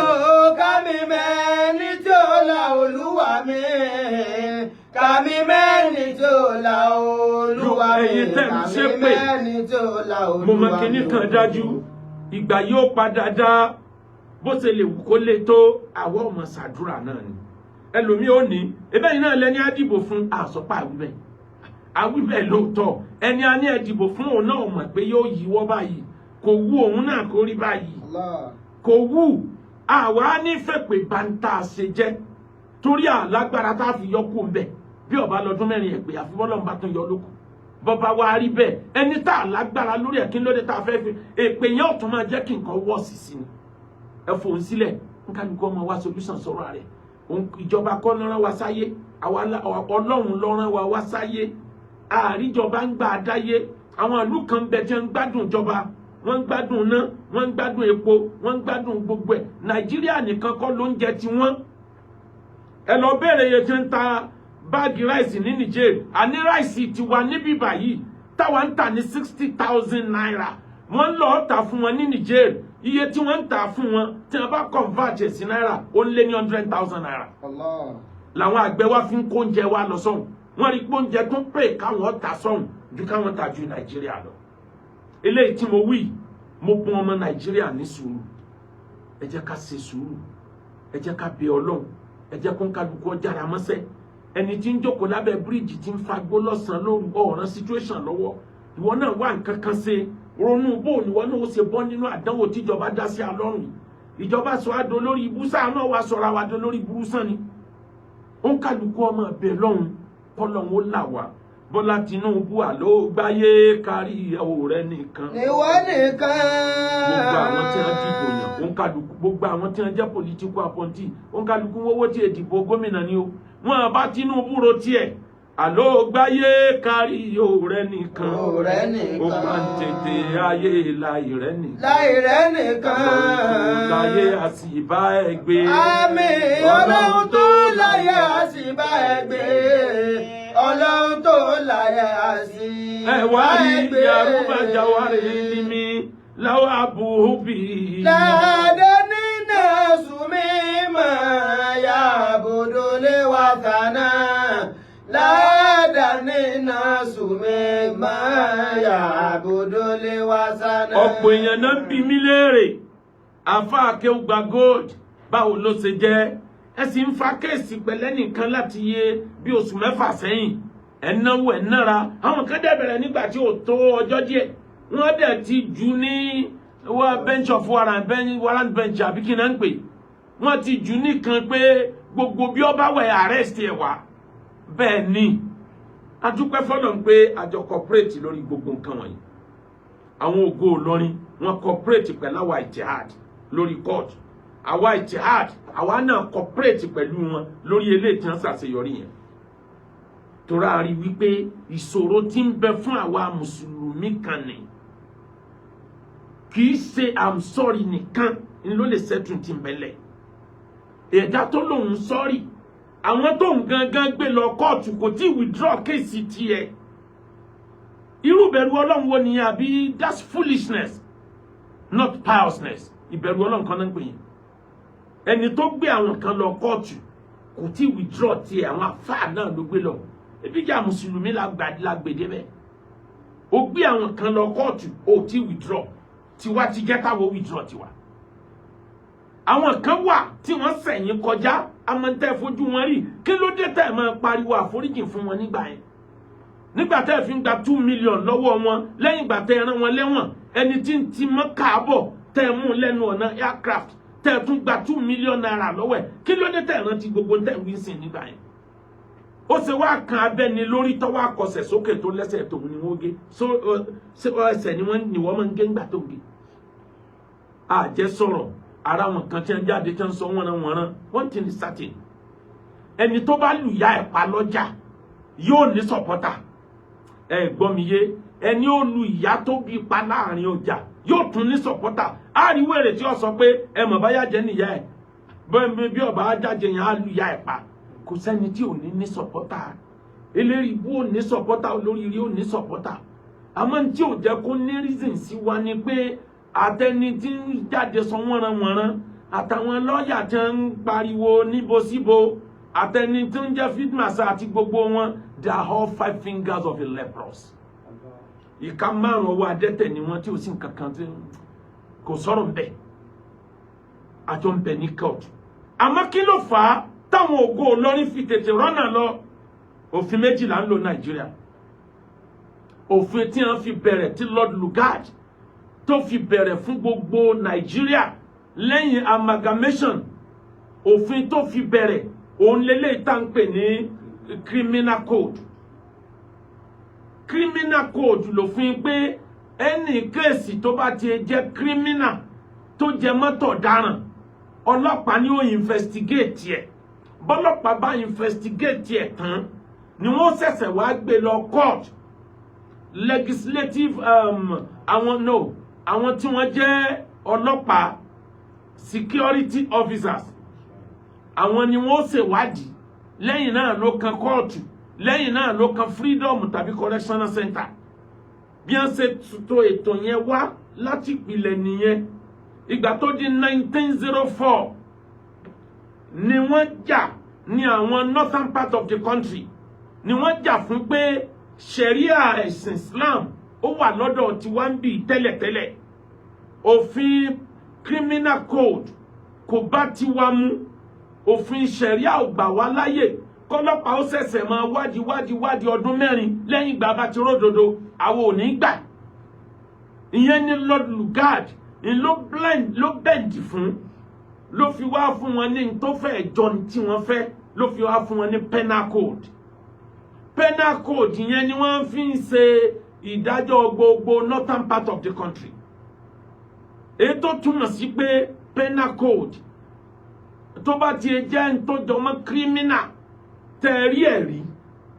kámi mẹ́ni tí ó la Olúwa mi, kàmí mẹ́ni tí ó la Olúwa mi. Ẹ̀yin tẹ́ ń Kàmí ṣépè. mẹ́ni tí ó la Olúwa Mo mọ kinní mi. kan dájú, ìgbà yóò padà dá. Bó ṣe lè wù kó lè tó, àwọn ọmọ ṣàdúrà náà ni. Ẹlòmíì ò ní ebe yìí náà lẹni á dìbò fún àsọpá àwíbẹ àwíbẹ lóòótọ́. Ẹni a ní ẹ dìbò fún, òun náà mọ̀ pé yóò yíwọ́ báyìí. Kò wú òun náà kó rí báyìí. Allah. Kò wú àwa nífẹ̀ẹ́ pé bá ń tá a ṣe jẹ́ torí àlágbára tá a fi yọ kó ń bẹ̀. Bí ọba lọ́dún 4 ẹ̀ pé àfibọ́lọ́ ń bá tún yọ lóko, bọ́ba wa rí bẹ́ẹ̀, ẹni tá a lágbára lórí ẹ̀, kí ló dé tá a fẹ́ fi èpè yẹn? Ò tún máa jẹ́ kí nǹkan wọ́ sí sí ni. Ẹ fòun sílẹ̀. Nkálukú ọmọ wa solution sọ̀rọ̀ rẹ̀. Ìjọba kọ́ ló rán wa sáyé, Ọlọ́run ló rán wa wá sáyé. Àríjọba ń gbà dáyé. Àwọn ìlú kan bẹ tí wọ́n ń gbádùn ìjọba, wọ́n ń gbádùn iná, wọ́n ń gbádùn epo, wọ́n ń gbádùn gbogbo ẹ̀. Nàìjíríà nìkan kọ́ ló ń jẹ tiwọn. Ẹ lọ béèrè iye tí ń ta báàgì rice ní Niger. Àní rice tiwa níbí báyìí táwa ń tà ní ₦60,000, wọ́n ń lọ tà fún wọn ní Niger. Iye tí wọ́n ń tà fún wọn, tí wọ́n bá convert ẹ̀ sí náírà, ó ń lé ní ₦100,000. Allah. Làwọn àgbẹ̀ wa fi ń kó oúnjẹ wa lọ sọ́hùn. Wọ́n rí pé oúnjẹ tó pè káwọn tà sọ́hùn ju káwọn tà ju Nàìjíríà lọ. Eléyìí tí mo wí, mo bùn ọmọ Nàìjíríà ní sùúrù. Ẹ jẹ́ ká ṣe sùúrù, ẹ jẹ́ ká bẹ Ọlọ́run, ẹ jẹ́ kó ń kálukú ọjàrà mọ́sẹ́. Ẹni tí ń jókòó lábẹ́ bíríìjì tí ń fagbó lọ́sàn-án lóru, ọ̀ràn situation lọ́wọ́. Ìwọ náà wá nǹkan kan ṣe, ronú bó ìwọ náà ó ṣe bọ́ nínú àdánwò tíjọba dá sí alọ́run yìí. Ìjọba sọ àdó lórí ibú sáà náà, wàá sọ̀rọ̀ àwọn àdó lórí burú sàn ni. Ó ń kálukú ọmọ bẹ lọ́hùn, kọ́lọ́hún ó là wá. Bọ́lá Tinubu, àló gbáyé kárí ìyàwó rẹ nìkan. Níwọ nìkan. Gbogbo àwọn tí wọ́n dìbò yàn, ó ń kálukú, gbogbo àwọn tí wọ́n jẹ́ political appointee, ó ń kálukú wọ́wọ́ tí èdìbò gómìnà ni ó wọ́n bá Tinubu ro tiẹ̀. Àló gbáyé kárí ìyàwó rẹ nìkan. Ìyàwó rẹ nìkan. Ó máa ń tètè ayé láì rẹ nìkan. Láì rẹ nìkan. Láyé àsìbá ẹgbẹ́. Àmín. Ọlọ́run tó láyé àsìbá ẹgbẹ́. Ọlọ́run tó láyé àsìbá Ẹ wá rí ẹgbẹ́. Yorùbá jawari limi láwọn abúhùbí. Láàdé nínú sùnmí máa yá àbòdó lé wa kàná. Láàdá nínú sùnmí máa yá àbòdó lé wa sànà. Ọ̀pọ̀ èèyàn náà ń bi mí léèrè, àfa Akéwùgbà Gold, báwo ló ṣe jẹ́ ẹ sì ń fa case pẹ̀lẹ́ nìkan láti yé bí oṣù 6 sẹ́yìn? Ẹ̀ náwó, ẹ̀ nára. Àwọn kan dẹ̀ bẹ̀rẹ̀ nígbà tí ò tó ọjọ́ díẹ̀, wọ́n dẹ̀ ti jù ní wọ́n bench of warrant bench, warrant bench àbí kí náà ń pè. Wọ́n ti jù nìkan pé gbogbo bí ọba wẹ̀, arrest ẹ̀ wá. Bẹ́ẹ̀ ni, a dúpẹ́ fọlọ́n pé àjọ cooperate lórí gbogbo nǹkan wọ̀nyí. Àwọn Ògo Ìlọrin, wọn cooperate pẹ̀lú àwa Ittihad lórí court. Àwa Ittihad, àwa náà cooperate pẹ̀lú wọn lórí eléyìí tí wọ́n ṣàṣeyọrí yẹn, torí a rí wípé ìṣòro tí ń bẹ fún àwa mùsùlùmí kan ní kì í ṣe "I'm sorry" nìkan ni ló lè settle tí ń bẹ̀lẹ̀. Ẹ̀dá tó lòun sorry, àwọn tó ń gangan gbé lọ kóòtù kò tí ì withdraw case tiẹ̀. Irú ìbẹ̀rù Ọlọ́run wo nìyẹn? Àbí that's foolishness, not piousness. Ìbẹ̀rù Ọlọ́run kan náà ń pè yẹn. Ẹni tó gbé àwọn kan lọ kóòtù kò tí ì withdraw tiẹ̀. Àwọn afáà náà ló gbé lọ. Ebi jà mùsùlùmí la gbèdé bẹ́ẹ̀. Ó gbé àwọn kan lọ kóòtù, ó tí withdraw tiwa, ti jẹ́ káwọ́ withdraw tiwa. Àwọn kan wà tí wọ́n sẹ̀yìn kọjá, amọ̀ntẹ́ fojú wọn rí. Kí ló dé tẹ́ ẹ̀ máa pariwo àforíjì fún wọn nígbà yẹn, nígbà tẹ́ ẹ̀ fi ń gba 2 million lọ́wọ́ wọn, lẹ́yìn ìgbà tẹ́ ẹ rán wọn lẹ́wọ̀n? Ẹni tí ń ti mọ́ káàbọ̀, tẹ́ ẹ mú lẹ́nu ọ̀nà aircraft, tẹ́ ẹ tún gba ₦2 million lọ́wọ́ ẹ̀, kí ló dé tẹ́ ẹ rántí gbogbo tẹ́ ẹ wí sí nígbà yẹn? Ó ṣe wá kan abẹ́ni lórí tọ́wọ́ akọsẹ̀ sókè tó lẹ́sẹ̀ tòun ni wọ́n gé ẹsẹ̀ ni wọ́n ni wọ́n máa ń gé ńgbà tó ń gé. Àjẹ́ sọ̀rọ̀ ara wọn kan tí wọ́n jáde tí wọ́n sọ wọ́n wọ́n. One thing is certain, ẹni tó bá lù ya ẹ̀ pa lọ́jà yóò ní supporter. Ẹ gbọ́ mi yé? Ẹni ó lu ìyá tó bí pa láàrin ọjà yóò tún ní supporter. Àríwó èrè tí ó sọ pé ẹ mọ̀ báyà jẹ́ níyà ẹ̀ bẹ́ẹ̀ bí ọba ajájẹ yẹn á lu ìyá ẹ̀ pa. Kò sẹ́ni tí ò ní ní supporter. Eléyìí ibú ò ní supporter, olóríire ò ní supporter. Àmọ́ tí ò jẹ́ kó ní reason sí wa ni pé àtẹni tí ń jáde sọ wọ́nranwọ̀nran, àtàwọn lọ́ọ̀yà tí ń pariwo níbo síbo, àtẹni tí ń jẹ́ field marshal àti gbogbo wọn, they are all five fingers of a leprous. Ìka márùn ọwọ́ adẹ́tẹ̀ ni wọ́n, tí ò sí nǹkan kan tí kò sọ̀rọ̀ ń bẹ̀. Àjọ ń bẹ ní court. Àmọ́ kí ló fà á táwọn Ògo Ìlọrin fi tètè rọ́nà lọ? Òfin méjìlá ń lò Nàìjíríà. Òfin tí wọ́n fi bẹ̀rẹ̀, tí Lord Lugard tó fi bẹ̀rẹ̀ fún gbogbo Nàìjíríà lẹ́yìn amalgamation, òfin tó fi bẹ̀rẹ̀ òun lélẹ́yìí tá ń pè ní criminal code. Criminal code lòfin pé ẹnì case tó bá ti jẹ́ criminal, tó jẹ mọ́tò ọ̀daràn, Ọlọ́pàá ni ó investigate ẹ̀. Bọ́lọ́pàá bá investigate ẹ̀ tán ni wọ́n ṣẹ̀ṣẹ̀ wá gbé lọ court. Legislative àwọn, no, àwọn tí wọ́n jẹ́ ọlọ́pàá, security officers, àwọn ni wọ́n ṣèwádìí. Lẹ́yìn náà ló kan kóòtù, lẹ́yìn náà ló kan freedom tàbí correctional center. Bí wọ́n ṣe tò ètò yẹn wá láti ìpìlẹ̀ nìyẹn. Ìgbà tó di 1904 ni wọ́n jà ní àwọn northern part of the country, ni wọ́n jà fún pé sharia ẹ̀sìn Islam ó wà lọ́dọ̀ tiwa ń bì tẹ́lẹ̀tẹ́lẹ̀. Òfin criminal code kò bá tiwa mu, òfin sharia ò gbà wá láyè kọ́lọ́pàá ó ṣẹ̀ṣẹ̀ máa wádìí, wádìí, wádìí ọdún 4 lẹ́yìn ìgbà bá ti ródodo. Àwọn ò ní gbà. Ìyẹn ní Lord Lugard ní ló blend, ló bend fún, ló fi wá fún wọn ní tó fẹ́ jọ ní tí wọ́n fẹ́, ló fi wá fún wọn ní penal code. Penal code yẹn ni wọ́n fi ń ṣe ìdájọ́ gbogbo northern part of the country. Èyí tó túmọ̀ sí pé penal code, tó bá ti jẹ́ ń tó jọmọ́ criminal, tẹ̀rí ẹ̀rí,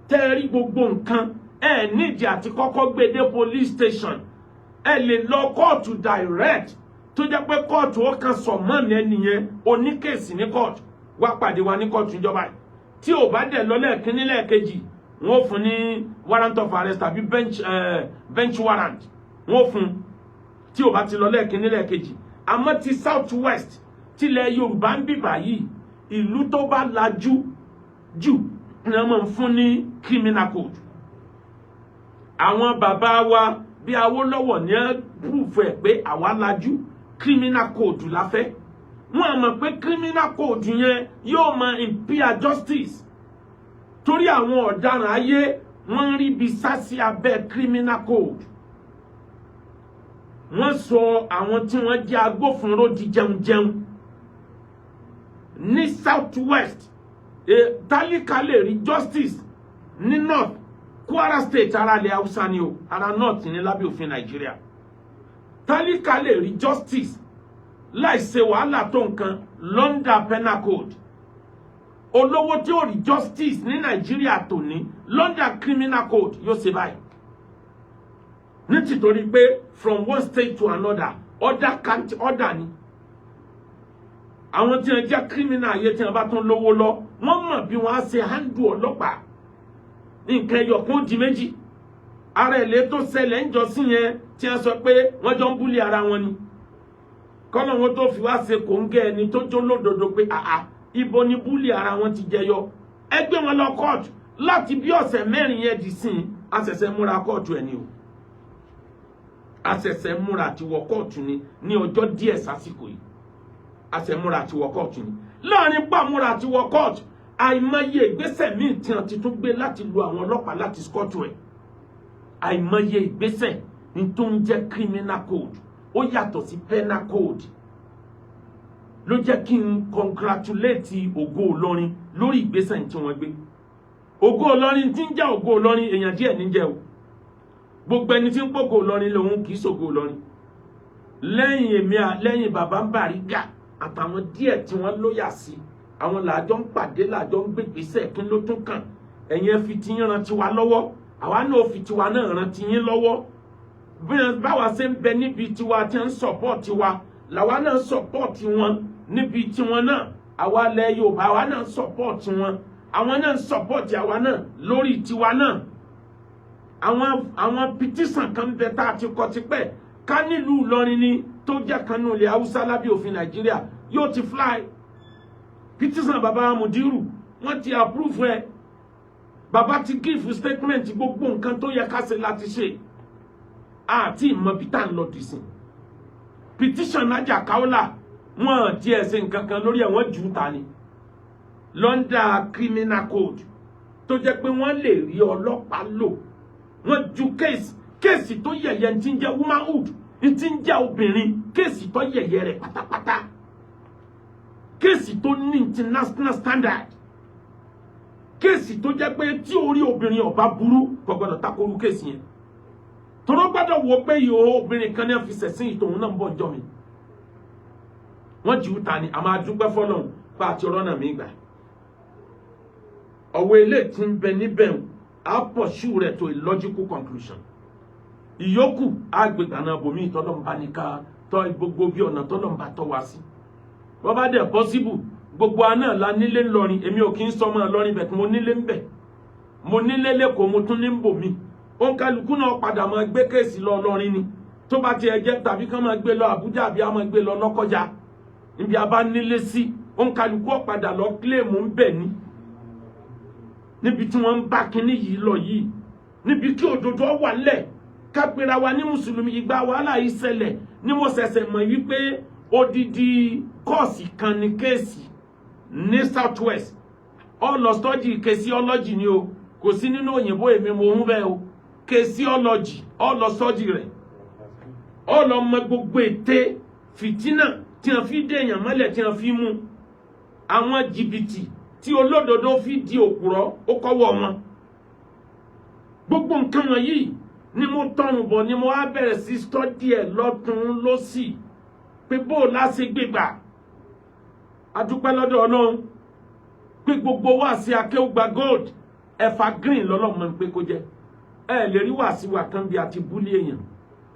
tẹ̀rí gbogbo nǹkan, ẹ̀ nídìí àti kọ́kọ́ gbé dé police station, ẹ lè lọ kóòtù direct, tó jẹ́ pé kóòtù ó kan summon ẹnìyẹn, onícase ní kóòtù, wá pàdé wa ní kóòtù ìjọba yìí. Tí ò bá dẹ̀ lọ lẹ́ẹ̀kínní, lẹ́ẹ̀kejì, wọ́n ó fún ní warrant of arrest tàbí bench warrant, wọ́n ó fún tí ò bá ti lọ lẹ́ẹ̀kínní, lẹ́ẹ̀kejì. Àmọ́ ti South West, tilẹ̀ Yorùbá ń bìbà yìí, ìlú tó bá lajú jù ni wọ́n máa ń fún ní criminal code. Àwọn bàbá wa bí Awólọ́wọ̀ ní ẹ́ proof ẹ̀ pé àwa lajú, criminal code la fẹ́. Wọ́n á mọ̀ pé criminal code yẹn yóò máa impair justice, torí àwọn ọ̀daràn ayé, wọ́n ń rí bí sásí abẹ́ criminal code. Wọ́n sọ àwọn tí wọ́n jẹ́ agbófinró di jẹunjẹun ní South West. Tálíkà lè rí justice ní North. Kwara State, ara ilẹ̀ Haúsá ni o, ara North ní lábẹ́ òfin Nàìjíríà. Tálíkà lè rí justice láì ṣe wàhálà tó nǹkan l'under penal code. Olówó tí ó rí justice ní Nàìjíríà tòní l'under criminal code yóò ṣe báyìí, ní tìtorí pé from one state to another, other country, other ni. Àwọn tí wọ́n jẹ́ criminal ayé, tí wọ́n bá tún lówó lọ, wọ́n mọ̀ bí wọ́n á ṣe handle ọlọ́pàá. Nǹkan ẹyọ kan ó di méjì. Ara ẹ̀ tó ṣẹlẹ̀ ń jọ sí yẹn tí wọ́n sọ pé wọ́n jọ ń bully ara wọn ni, kọ́nà wọn tó fi wá ṣe kòńgẹ́ ẹni tó jó lódodo pé àà, ibo ni bully ara wọn ti jẹyọ? Ẹ gbé wọn lọ kóòtù. Láti bí ọ̀sẹ̀ 4 yẹn di sìn, a ṣẹ̀ṣẹ̀ múra kóòtù ẹ̀ ni o, a ṣẹ̀ṣẹ̀ múra àti wọ kóòtù ni ní ọjọ́ díẹ̀ sásìkò yìí. A ṣẹ̀ múra àti wọ kóòtù ni. Láàrin pàmúra àti wọ kóòtù, àìmọye ìgbésẹ̀ míì tí wọ́n ti tún gbé láti lu àwọn ọlọ́pàá láti scotch ẹ̀. Àìmọye ìgbésẹ̀ ní tó ń jẹ́ criminal code, ó yàtọ̀ sí penal code. Ló jẹ́ kí n congratulate Ògo Ìlọrin lórí ìgbésẹ̀ tí wọ́n gbé. Ògo Ìlọrin tí ń jẹ́ Ògo Ìlọrin, èèyàn díẹ̀ ní jẹ́ o. Gbogbo ẹni tí ń pògo Ìlọrin lòun kì í ṣògo Ìlọrin lẹ́yìn èmi, lẹ́yìn bàbá Bariga àtàwọn díẹ̀ tí wọ́n lóyà sí. Àwọn làjọ ń pàdé, làjọ ń gbégbèsè. Kí ló tún kàn? Ẹ̀yin ẹ fi tiyín ran tiwa lọ́wọ́, àwa náà fi tiwa náà ran tiyín lọ́wọ́. Bí báwa ṣe ń bẹ níbi tiwa tí ń support wa, làwa náà support wọn níbi tiwọn náà. Àwa lẹ Yorùbá, àwa náà support wọn, àwọn náà support àwa náà lórí tiwa náà. Àwọn petition kan bẹ tá a ti kọ tipẹ́. Ká nílùú Ìlọrin ni, tó jẹ́ kanú ilẹ̀ Haúsá lábẹ́ òfin Nàìjíríà, yóò ti fly. Petition bàbá Mudiru, wọ́n ti approve ẹ̀. Bàbá ti give statement, gbogbo nǹkan tó yẹ ká ṣe láti ṣe. Àti ìmọ̀ bí tá à ń lọ dìsìn. Petition Nájà Kaola, wọ́n ti ẹ̀ ṣe nǹkan kan lórí ẹ̀, wọ́n jù ú ta ni l'under criminal code, tó jẹ́ pé wọ́n lè rí ọlọ́pàá lò. Wọ́n ju case tó yẹ̀yẹ́ tí ń jẹ́ womanhood, tí ń jẹ́ obìnrin, case tó yẹ̀yẹ́ rẹ̀ pátápátá, case tó ní international standard, case tó jẹ́ pé tí orí obìnrin ọba burú, kò gbọ́dọ̀ takoru case yẹn, tọ́rọ gbọ́dọ̀ wò pé ìhòòhò obìnrin kan ní fi ṣẹ̀sìn ìtòun náà ń bọ̀ jọ mi. Wọ́n jù ú ta ni. A máa dúpẹ́ fọlọ́run bá a ti rọ́nà mi gbà. Ọ̀wọ́ ilé tí ń bẹ níbẹ̀ á pursue rẹ̀ to a logical conclusion. Ìyókù àgbègbè náà bòmí tọ́lọ́mbà ní ká tọ́ gbogbo bí ọ̀nà tọ́lọ́mbà tọ́ wá sí. Wọ́n bá dẹ̀ possible, gbogbo àná la nílé ńlọrin. Èmi ò kí ń sọmọ ńlọrin bẹ̀ tí mo nílé ń bẹ̀, mo nílé lẹ́kọ̀ọ́, mo tún ní ń bò mí. Òǹkàlùkù náà padà máa gbé case lọ lọrin ni tó bá tiẹ̀ jẹ́, tàbí kán máa gbé lọ Àbújá, àbí á máa gbé lọ Lọ́kọ́jà níbi a bá nílé sí. Òǹkàlùkù ó padà lọ claim ń bẹ̀ ní níbi tí wọ́n ń bá kinní yìí lọ yìí, níbi kí òdodo wà lẹ̀ ká pera wa ní mùsùlùmí. Ìgbà wàhálà yìí ṣẹlẹ̀ ní mo ṣẹ̀ṣẹ̀ mọ̀ wípé odidi course kan ní case ní South West. Ó lọ study caseology ni o. Kò sí nínú òyìnbó èmi mo ń bẹ́ o. Caseology, ó lọ study rẹ̀, ó lọ mọ gbogbo ète fìtínà tí wọ́n fi dèèyàn mọ́lẹ̀, tí wọ́n fi mú àwọn jìbìtì tí olódodo fi di òpùrọ́, ó kọ́wọ́ wọn. Gbogbo nǹkan wọ̀nyí ni mo tọrùn bọ̀, ni mo wá bẹ̀rẹ̀ sí study ẹ̀ lọ́tún lọ́sì pé bó o láṣẹ gbégbà. Adúpẹ́ lọ́dọ̀ Ọlọ́run pé gbogbo wá sí Akéwùgbà Gold evergreen lọ́lọ́mọ ń pé kó jẹ́. Ẹ lè rí wàásí wa kan bí a ti búlé èèyàn,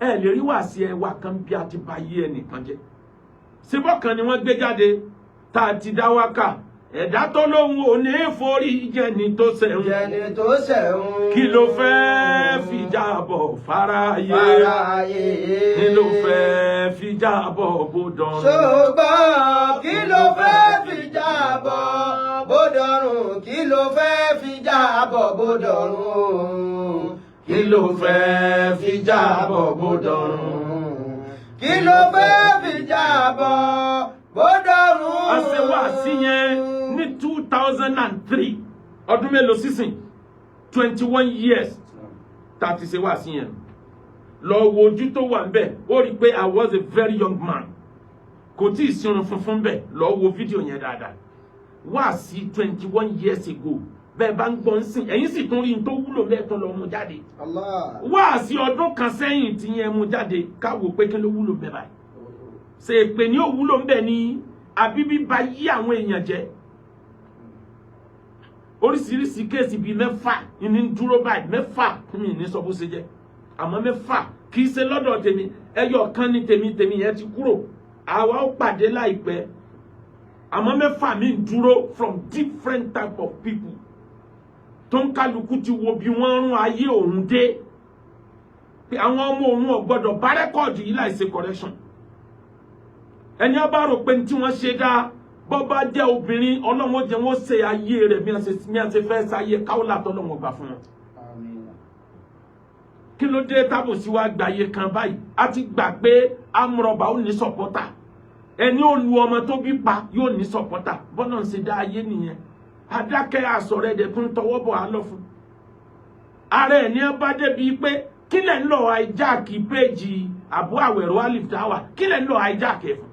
ẹ lè rí wàásí ẹ wa kan bí a ti ba yé ẹnìkan jẹ́. Síbọ̀ kan ni wọ́n gbé jáde tá a ti dá wákà ẹ̀dá tó lóhun ò ní forí jẹni tó ṣẹ̀hún. Jẹni tó ṣẹ̀hún. Kí ló fẹ́ fìjà bọ̀ fáráyé? Fáráyé. Kí ló fẹ́ fìjà bọ̀ bó dọ̀run? Ṣùgbọ́n kí ló fẹ́ fìjà bọ̀ bó dọ̀run? Kí ló fẹ́ fìjà bọ̀ bó dọ̀run? Kí ló fẹ́ fìjà bọ̀ bó dọ̀run? Kí ló fẹ́ fìjà bọ̀ bó dọ̀run? A ṣe wáàsí yẹn ní 2003. Ọdún mélòó sísìn? 21 years tá a ti ṣe wáàsí yẹn. Lọ wo ojú tó wà níbẹ̀, ó rí i pé I was a very young man, kò tí ì sírun funfun bẹ́ẹ̀. Lọ wo fídíò yẹn dáadáa, wáàsí 21 years ago. Bẹ́ẹ̀ bá ń gbọ́ ń sìn, ẹ̀yin sì tún rí n tó wúlò bẹ́ẹ̀ tó lọ mú jáde. Allah. Wáàsí ọdún kan sẹ́yìn tí yẹn mú jáde, káwò pé kí ló wúlò bẹ́ẹ̀ báyìí. Ṣe èpè ní òwúlò ń bẹ̀ ní àbí bíba yí àwọn èèyàn jẹ́? Oríṣiríṣi case bíi mẹ́fà ní ń dúró báyìí. Mẹ́fà mi ní sọ bó ṣe jẹ́, àmọ́ mẹ́fà. Kì í ṣe lọ́dọ̀ tèmi, ẹyọ kan ní tèmi. Tèmi yẹn ti kúrò, àwa ó pàdé láìpẹ́. Àmọ́ mẹ́fà mi ń dúró from different type of people tó ń kálukú ti wo bí wọ́n rún ayé òun dé, pé àwọn ọmọ òun ò gbọ́dọ̀ bá record yìí láì ṣe correction. Ẹni ọba rò pé tí wọ́n ṣe dáa, bọ́ bá jẹ́ obìnrin, Ọlọ́run ó jẹ́ wọ́n ṣe ayé rẹ̀ bí wọ́n ṣe fẹ́ ṣayé káwọ́lá tọ́lọ́run gbà fún wọn. Kí ló dé tábòsí wa gbàyè kan báyìí? A ti gbà pé amúrọ̀bà ó ní supporter, ẹni ó lu ọmọ tó bí pa yóò ní supporter. Bọ́lá ń ṣe dá ayé nìyẹn. Adákẹ́ àsọ̀rọ̀ ẹ̀dẹ̀ tún tọwọ́ bọ̀ á lọ fún ara ẹ̀ ní ẹ bá débi pé kí lẹ̀ ń lọ hijack page Àbú Àwẹ̀rọ Alif Dáwà? Kí lẹ̀ ń lọ hijack ẹ̀ fún?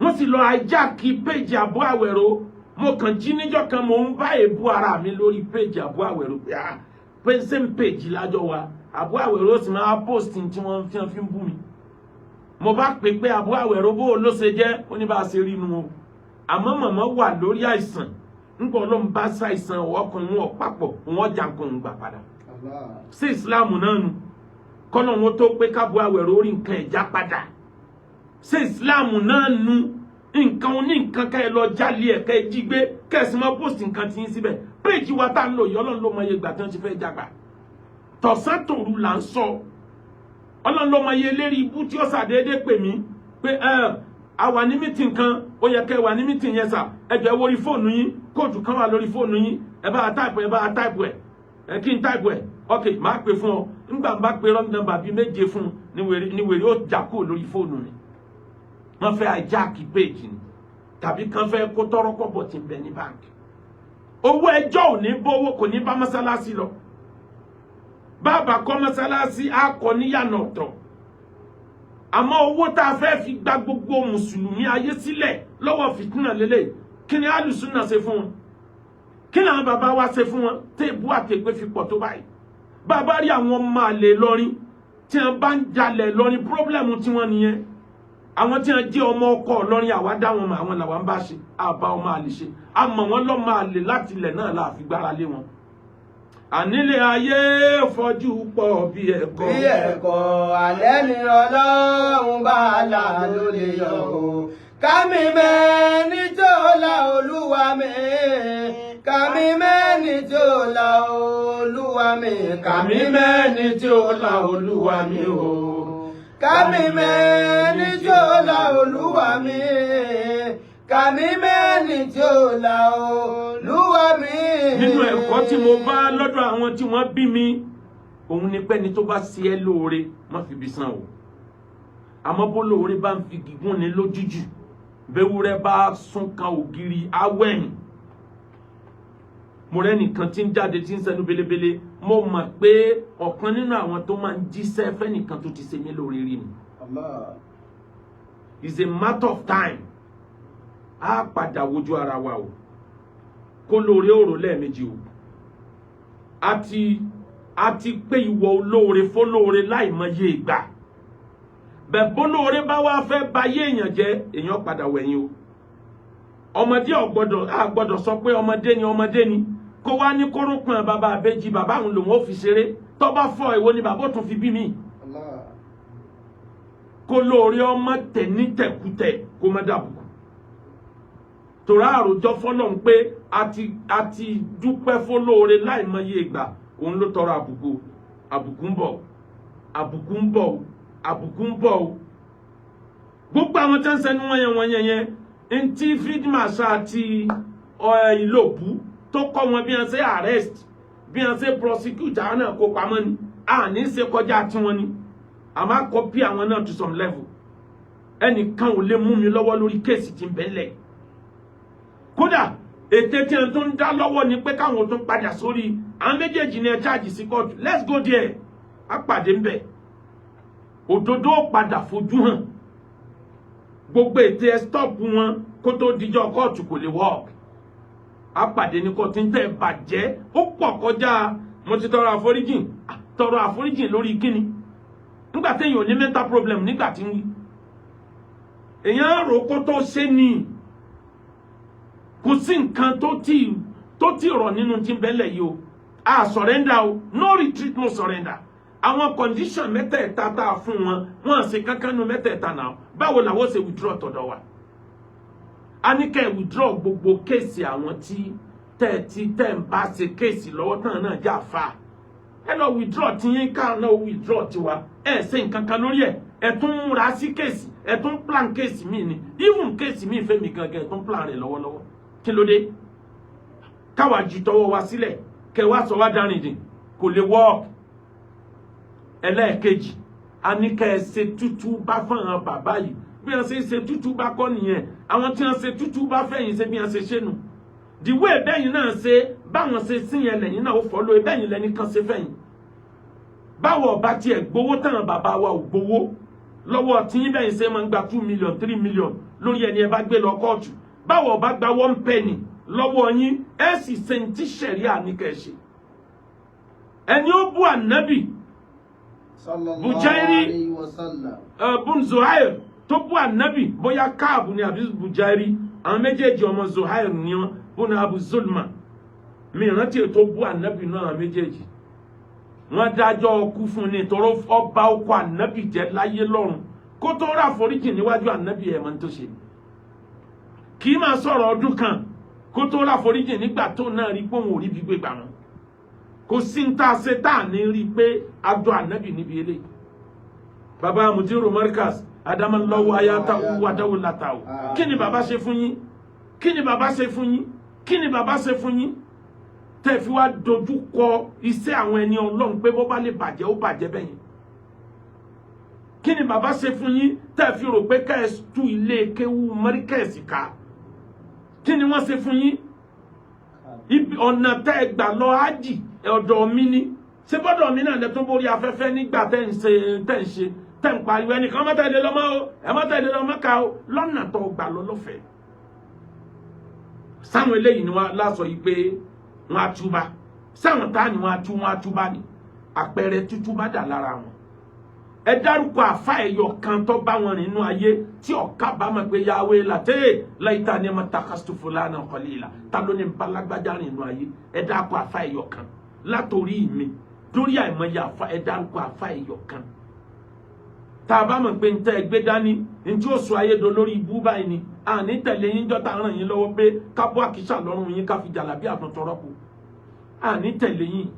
Wọ́n sì lọ hijack page Àbú Àwẹ̀rọ. Mo kàn jí níjọ́ kan, mo ń bá èébú ara mi lórí page Àbú Àwẹ̀rọ pé ah, pé same page lájọ wa, Àbú Àwẹ̀rọ sì máa post tí wọ́n fi ń bú mi. Mo bá pè pé Àbú Àwẹ̀rọ, bó ló ṣe jẹ́? Ó ní bá a ṣe rí inú o. Àmọ́ màmá wà lórí àìsàn ńgbọ́, Ọlọ́run bá ṣàìsàn ọkùnrin wọn papọ̀, wọn jà nǹkan òun gbà padà sí ìsìláàmù náà nu kọ́nà wọn tó pé kábù Àwẹ̀rọ orí nǹkan ẹ̀já padà sí ìsìláàmù náà nu. Nǹkan oní nǹkan ká ẹ lọ jálè ẹ̀, ká ẹ jí gbé, kẹ́sì máa post nǹkan tí ń síbẹ̀. Péèjì wa tá à ń lò yìí, Ọlọ́run ló mọ iye ìgbà tí wọ́n ti fẹ́ jàgbà. Tọ̀sán tòru là ń sọ. Ọlọ́run ló mọ iye eléré ibú tí ó ṣàdédé pè mí pé ẹ a wà ní meeting kan, ó yẹ kẹ́ ẹ wà ní meeting yẹn sà, ẹ jọ̀ọ́ ẹ wo orí fóònù yín, code kan wà lórí fóònù yín, ẹ bá type ẹ, bá type ẹ, ẹ kí n type ẹ. Ok, máa pè fún ọ. Ńgbà ń bá pe wrong number bíi méje fún un ní wèrè ó jà kúrò lórí fóònù mi. Wọ́n fẹ́ hijack page ni, tàbí kan fẹ́ kó tọrọ kọ́bọ̀ tí ń bẹ ní báńkì. Owó ẹjọ́ ò ní bówó, kò ní bá mọ́sálásí lọ. Bàbá kọ́ mọ́sálásí á kọ́ níyànà ọ̀tọ̀, àmọ́ owó tá a fẹ́ fi gba gbogbo mùsùlùmí ayé sílẹ̀ lọ́wọ́ fìtínà lélẹ̀. Kí ni alùsùnà ṣe fún wọn? Kí ni àwọn bàbá wa ṣe fún wọn téèbù àtẹ̀gbé fi pọ̀ tó báyìí? Bàbá rí àwọn ọmọ àlè lọrin tí wọn bá ń jalè lọrin, problem tí wọ́n nìyẹn. Àwọn tí wọ́n jẹ́ ọmọ ọkọ Ìlọrin, àwa dá wọn mọ̀. Àwọn làwa ń bá ṣe àbá ọmọ àlè ṣe. A mọ̀ wọ́n lọ́mọ àlè láti ilẹ̀ náà la fi gbára lé wọn. Ànílé ayé fọjú pọ̀ bí ẹ̀kọ́. Bí ẹ̀kọ́ alẹ́ ni Ọlọ́run bá là ló lè yọ o. Kámi mẹ́ni tó la Olúwa mi. Kàmí mẹ́ni tí ó la Olúwa mi. Kàmí mẹ́ni tí ó la Olúwa mi o. Kàmí mẹ́ni tí ó la Olúwa mi. Kàmí mẹ́ni tí ó la Olúwa mi. Nínú ẹ̀kọ́ tí mo bá lọ́dọ̀ àwọn tí wọ́n bí mi, òun ni pé ẹni tó bá ṣe ẹ́ lóore, má fi bí san o. Àmọ́ bó lóore bá ń fi gígùn ní lójújù, bẹ́wúrẹ́ bá sún kan ògiri awẹ́yìn. Mo rẹ́nìkan tí ń jáde tí ń sẹnu belebele. Mo mọ̀ pé ọ̀kan nínú àwọn tó máa ń jíṣẹ́ fẹ́nìkan tó ti ṣe mí lóore rí ni. Allah. It's a matter of time, á padà wojú ara wa o. Kó lóore òrò lẹ́ẹ̀mejì o. Àti pé ìwọ olóore fólóore láìmọye ìgbà bẹ́ẹ̀, bólóore bá wá fẹ́ bayé èèyàn jẹ́, èèyàn padà wẹ̀yìn o. Ọmọdé ò gbọ́dọ̀, á gbọ́dọ̀ sọ pé ọmọdé ni, ọmọdé ni, kó wá ní kórópọ̀n bàbá àbẹ́jì, bàbá òun lòun ó fi ṣeré. Tó bá fọ, èwo ni bàbá ó tún fi bí mi? Allah. Kó lóore ọmọ tẹ̀ ní tẹ̀kútẹ̀, kó má dàbùkù, tòrá àròjọ fọlọ́n pé a ti dúpẹ́ fọlóore láìmọye ìgbà. Òun ló tọrọ àbùkù. Àbùkù ń bọ̀, àbùkù ń bọ̀, àbùkù ń bọ̀ o. Gbogbo àwọn tí wọ́n ń sẹnu wọ́n yẹn wọ́n yẹn yẹn, ntí field marshal àti Ìlòbù tó kọ́ wọn bí wọ́n ṣe arrest, bí wọ́n ṣe prosecute, àwọn náà kó pamọ́ ni. A ní ṣe kọjá tiwọn ni, àmọ́ copy àwọn náà to some level. Ẹnìkan ò lè mú mi lọ́wọ́ lórí case tí ń bẹ lẹ̀. Kódà ète tí wọn tún ń dá lọ́wọ́ ni pé káwọn tún padà sórí àwọn méjèèjì ní ẹ charge sí kóòtù. Let's go there, á pàdé ńbẹ̀. Òdodo padà fojú hàn. Gbogbo ète ẹ stop wọn kó tó dijọ́ kóòtù kò lè work. Á pàdé ní kóòtù. Ń tẹ́ bàjẹ́ ó pọ̀ kọjá mo ti tọrọ àforíjìn. Tọrọ àforíjìn lórí kíni, nígbà téèyàn ò ní mental problem? Nígbà tí ń wí, èèyàn rò kó tó ṣe ni. Kò sí nǹkan tó ti rọ̀ nínú tí ń bẹ́lẹ̀ yìí o. A surrender o. No retreat, no surrender. Àwọn condition mẹ́tẹ̀ẹ̀ta tá a fún wọn, wọ́n ṣe kankan nu mẹ́tẹ̀ẹ̀ta náà. Báwo làwọn ṣe withdraw tọ̀dọ̀ wa? A ní kẹ́ ẹ̀ withdraw gbogbo case àwọn tí tẹ́ ẹ ti tẹ́ ń bá ṣe case lọ́wọ́ tán náà já fa. Ẹ lọ withdraw tiyín, ká náà withdraw tiwa. Ẹ ṣe nǹkan kan lórí ẹ, ẹ tún múra sí case, ẹ tún plan case míì ni. Even case míì fẹ́mi gangan, ẹ tún plan rẹ̀ lọ́wọ́lọ́wọ́. Kí ló dé káwa ju tọwọ́ wa sílẹ̀, kẹ wá sọ wá dárìndìn? Kò lè work. Ẹlẹ́ẹ̀kejì, a ní kẹ́ ẹ ṣe tútú bá fún àwọn bàbá yìí. Bí wọ́n ṣe ṣe tútú bá kọ́ nìyẹn. Àwọn tí wọ́n ṣe tútú bá fẹ̀yìn ṣe bí wọ́n ṣe ṣe nù. The way bẹ́yìn náà ṣe báwọn ṣe sí yẹn lẹ́yìn náà ó follow bẹ́yìn lẹ́ni kan ṣe fẹ̀yìn. Báwo ọba tiẹ̀ gbowó tán, bàbá wa ò gbowó lọ́wọ́ tí yín. Bẹ́yìn ṣe máa ń gba 2 million, 3 million lórí ẹni ẹ bá gbé lọ kóòtù, báwo ọba gba 1 penny lọ́wọ́ yín, ẹ sì ṣe ní tí sẹ̀ríà ní kẹ́ ẹ ṣe. Ẹni ó bú ànábì, Sallallahu Bujairi, alayhi wa sallam. Bun Zuhair tó bú ànábì, bóyá Káàbù ni àbí Bujairi, àwọn méjèèjì ọmọ Zuhair ni wọn, bùnà Abu Zulma, mi rántí ètò bú ànábì náà. Àwọn méjèèjì, wọ́n dájọ́ ọkú fún ni tọrọ ọba ọkọ ànábì jẹ́ láyé lọ́run. Kó tó rà foríjì níwájú ànábì, ẹ̀ máa ń tó ṣe kì í máa sọ̀rọ̀ ọdún kan kó tó rà foríjì, nígbà tó náà rí pé òun ò rí bí gbé gbà wọn. Kò sí ní tá a ṣe tá a ní rí i pé adó ànábì níbi eléyìí. Baba Mudiru Markaz, adamallahu ayatahu wadawu latahu. Kí ni baba ṣe fún yín? Kí ni baba ṣe fún yín? Kí ni baba ṣe fún yín tẹ́ fi wá dojú kọ iṣẹ́ àwọn ẹni Ọlọ́run pé bó bá lè bàjẹ́, ó bàjẹ́ bẹ́yẹn? Kí ni baba ṣe fún yín tẹ́ fi rò pé ká ẹ tú ilé kéwú Markaz ká? Kí ni wọ́n ṣe fún yín? Ibi ọ̀nà tẹ́ ẹ gbà lọ ájì, ọ̀dọ̀ mi ni. Ṣé bọ́dọ̀ mi náà lẹ́tún borí afẹ́fẹ́ nígbà tẹ́ ń ṣe, tẹ́ ń ṣe, tẹ́ ń pariwo ẹnìkan má tẹ̀lé lọ́mọ́ o, ẹ má tẹ̀lé lọ́mọ́ ká o, lọ́nà tó gbà lọ lọ́fẹ̀ẹ́? Sáwọn eléyìí ni wọ́n lásọ yìí pé wọ́n á túbá. Sáwọn tá ni wọ́n á tú, wọ́n á túbá ni. Àpẹẹrẹ tútúbá dà lára wọn. Ẹ dárúkọ àfa ẹyọ kan tó bá wọn rìn nínú ayé. Tí ò kábàámọ̀ pé yàwé làtẹ́ láìta ni ma takastu fulana qalila. Ta ló ní balagbájá rìn inú ayé? Ẹ dákọ̀ àfa ẹ̀yọ̀ kan látòrí mi dórí àìmọye àfa. Ẹ dárúkọ àfa ẹ̀yọ̀ kan tá a bá mọ̀ pé ntẹ́ ẹ gbé dání ntí ó sọ ayé do lórí ibú báyìí ni àní tẹ̀lé yín jọ́ta ràn yín lọ́wọ́ pé ká bọ́ àkísà lọ́rùn yín, ká fi jàlábí àtúntò rọ́pò. Àní tẹ̀lé yín.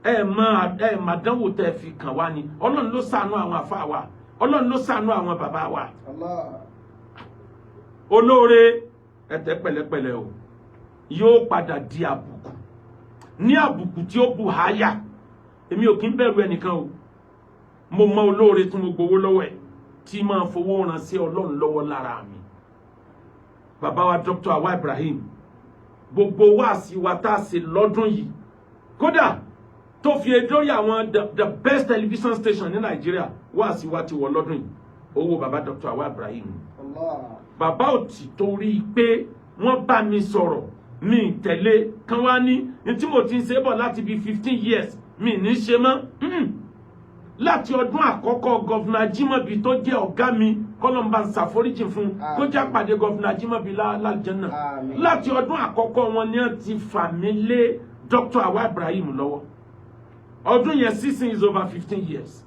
Ẹ mọ ẹ màdánwò tẹ fi kàn wá ni. Ọlọ́run ló ṣàánú àwọn àfa wa, Ọlọ́run ló ṣàánú àwọn bàbá wa. Allah. Olóore, ẹ tẹ́ pẹ̀lẹ́pẹ̀lẹ́ o. Yóò padà di àbùkù ní àbùkù tí ó bù háyà. Èmi ò kí ń bẹ̀rù ẹnìkan o. Mo mọ olóore tí mo gbowó lọ́wọ́ ẹ̀ tí máa fowó ràn sí Ọlọ́run lọ́wọ́ lára mi. Bàbá wa Dr. Awa Ibrahim, gbogbo wáàsí wa tá a ṣe lọ́dún yìí, kódà tó fi dórí àwọn the best television station ní Nàìjíríà, wáàsí wa ti wọ̀ lọ́dún yìí, owó bàbá Dr. Awa Ibrahim. Allah. Bàbá ò tí torí pé wọ́n bá mi sọ̀rọ̀ mi tẹ̀lé kan wá ní ní tí mo ti ń ṣe bọ̀ láti bí 15 years mi ní ṣe mọ́. Láti ọdún àkọ́kọ́ Governor Ajímọ̀bí tó jẹ́ ọ̀gá mi, kọ́lọ́mbà ń ṣàforíjì fún, kó já pàdé Governor Ajímọ̀bí lálùjánnà. Àmín. Láti ọdún àkọ́kọ́ wọn ni wọ́n ti fà mí lé Dr. Awa Ibrahim lọ́wọ́. Ọdún yẹn sísìn is over 15 years.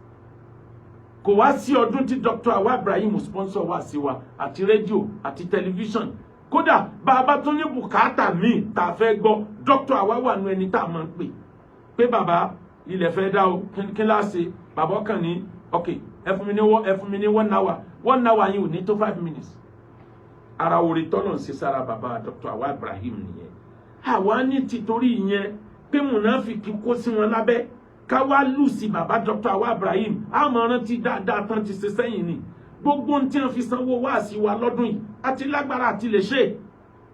Kò wá sí ọdún tí Dr. Awa Ibrahim sponsor wá sí wa àti rédíò àti tẹlifíṣàn. Kódà bá a bá tún ní bùkátà míì tá a fẹ́ gbọ́, Dr. Awa wà nù ẹni tá a máa ń pè pé, "Bàbá, ilẹ̀ fẹ́ dá o, kí láá ṣe?" Bàbá ọkàn ní, "Ok, ẹ fún mi ní one hour." One hour yìí ò ní tó 5 minutes. Ara orí tọ́lọ̀ ń ṣe sára bàbá Dr. Awa Ibrahim nìyẹn. Àwa ní tìtorí ìyẹn pé mùnáfíkì kó sí wọn lábẹ́, ká wá lùsì bàbá Dr. Awa Ibrahim. Àmọ́ rántí dáadáa tán ti ṣe sẹ́yìn ni. Gbogbo ohun tí wọ́n fi sanwó wá sí wa lọ́dún yìí, àti lágbára àti lè ṣe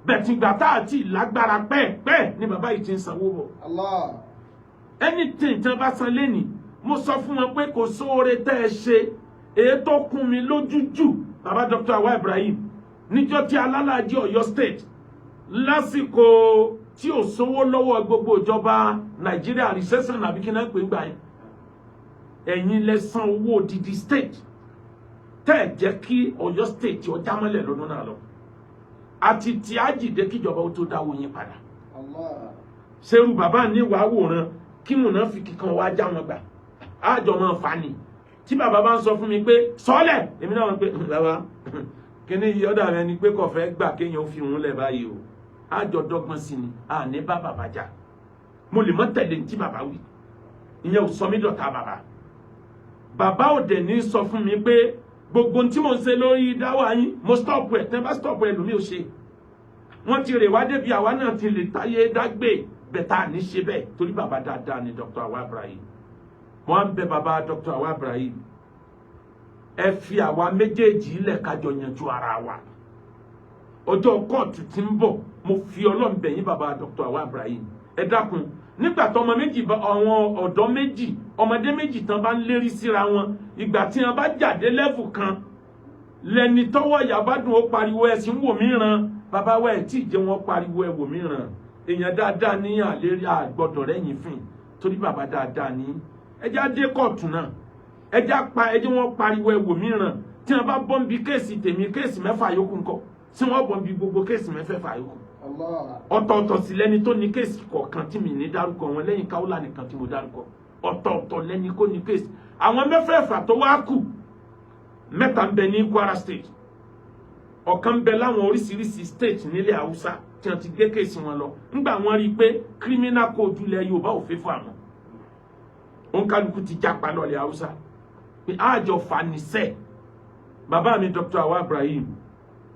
bẹ̀tìgbà tá àti lágbára pẹ́ẹ́pẹ́ẹ́ ni bàbá yìí ti ń sanwó bọ̀. Allah. Anything tí wọ́n bá san lẹ́nìí, mo sọ fún wọn pé kò sóore tẹ́ ẹ ṣe èyí tó kún mi lójú jù. Bàbá Dr. Awa Ibrahim, níjọ́ tí alálàájì Ọ̀yọ́ State, lásìkò tí ò sówó lọ́wọ́ gbogbo ìjọba Nàìjíríà, recession àbí kí náà pè ń gbà yẹn, ẹ̀yin lẹ san owó odidi state tẹ́ ẹ̀ jẹ́ kí Ọ̀yọ́ State ọjà mọ́lẹ̀ lọ́dún náà lọ àti tí a jìde kíjọba ó tó dáwọ́ yín padà. Allah. Ṣerú bàbá ní wàá wòran kí mùnáfíkì kan wá já wọn gbà, àjọ máa fà ní. Tí bàbá bá ń sọ fún mi pé sọ́ọ̀lẹ̀, èmi náà wọ́n pé, "Bàbá, kíní yìí ọ̀dà rẹ ni pé kò fẹ́ gbà kéèyàn fi òun lẹ̀ báyìí o." Àjọ dọ́gbọ́n sí ni, àní bá bàbá jà. Mo lè mọ́ tẹ̀lé ní tí bàbá wí, ìyẹn ò sọ mí dọ̀tá bàbá. Bàbá ò dẹ̀ ní sọ fún mi pé gbogbo ohun tí mò ń ṣe lórí dáwà yín, mo stop ẹ̀. Tẹ́ bá stop ẹ̀ lómi ò ṣe. Wọ́n ti rè wá débi àwa náà ti lè táyé dágbé bẹ̀tà ní ṣe bẹ́ẹ̀, torí bàbá dáadáa ni Dr. Awa Ibrahim. Wọ́n ń bẹ bàbá Dr. Awa Ibrahim, ẹ fi àwa méjèèjì ilẹ̀ kájọ yanjú ara wa. Ọjọ́ kóòtù tí ń bọ̀, mo fi Ọlọ́run bẹ̀ yín, bàbá Dr. Awa Ibrahim, ẹ dákun. Nígbà tó ọmọ méjì bá, àwọn ọ̀dọ́ méjì, ọmọdé méjì tán bá ń lérí síra wọn, ìgbà tí wọn bá jáde level kan, lẹni tọwọ́ ìyá bá dùn, ó pariwo, "Ẹ̀sìn wò mí ràn." Bàbá wa, ẹ̀ tí ì jẹ́ wọn pariwo, "Ẹ̀ wò mí ràn." Èèyàn dáadáa ní àlérí àgbọ̀dọ̀ rẹ̀yìn fún, torí bàbá dáadáa ní. Ẹjẹ́ á dé kóòtù náà, ẹjẹ́ á pa, ẹjẹ́ wọn pariwo, "Ẹ̀ wò mí ràn." Tí wọn bá bọ́ ń bi case tèmi, case mẹ́fà yòókù ńkọ́? Tí wọ́n bọ́ ń bi gbogbo case mẹ́fẹ̀ẹ̀fà yòókù? Allah. Ọ̀tọ̀ọ̀tọ̀ sì lẹ́ni tó ní case kọ̀ọ̀kan tí mi ní dárúkọ wọn lẹ́yìn káwọ́là nìkan tí mo dárúkọ. Ọ̀tọ̀ọ̀tọ̀ lẹ́ni kó ní case. Àwọn mẹ́fẹ̀ẹ̀fà tó wá kù, mẹ́ta ń bẹ ní Kwara State, ọ̀kan ń bẹ láwọn oríṣiríṣi state nílẹ̀ Haúsá tí wọ́n ti gbé case wọn lọ. Ńgbà wọ́n rí i pé criminal code ilẹ̀ Yorùbá ò fẹ́ fún àwọn, òǹkálukú ti jápa lọ́lẹ̀ Haúsá pé àjọ fanisẹ́. Bàbá mi Dr. Awa Ibrahim,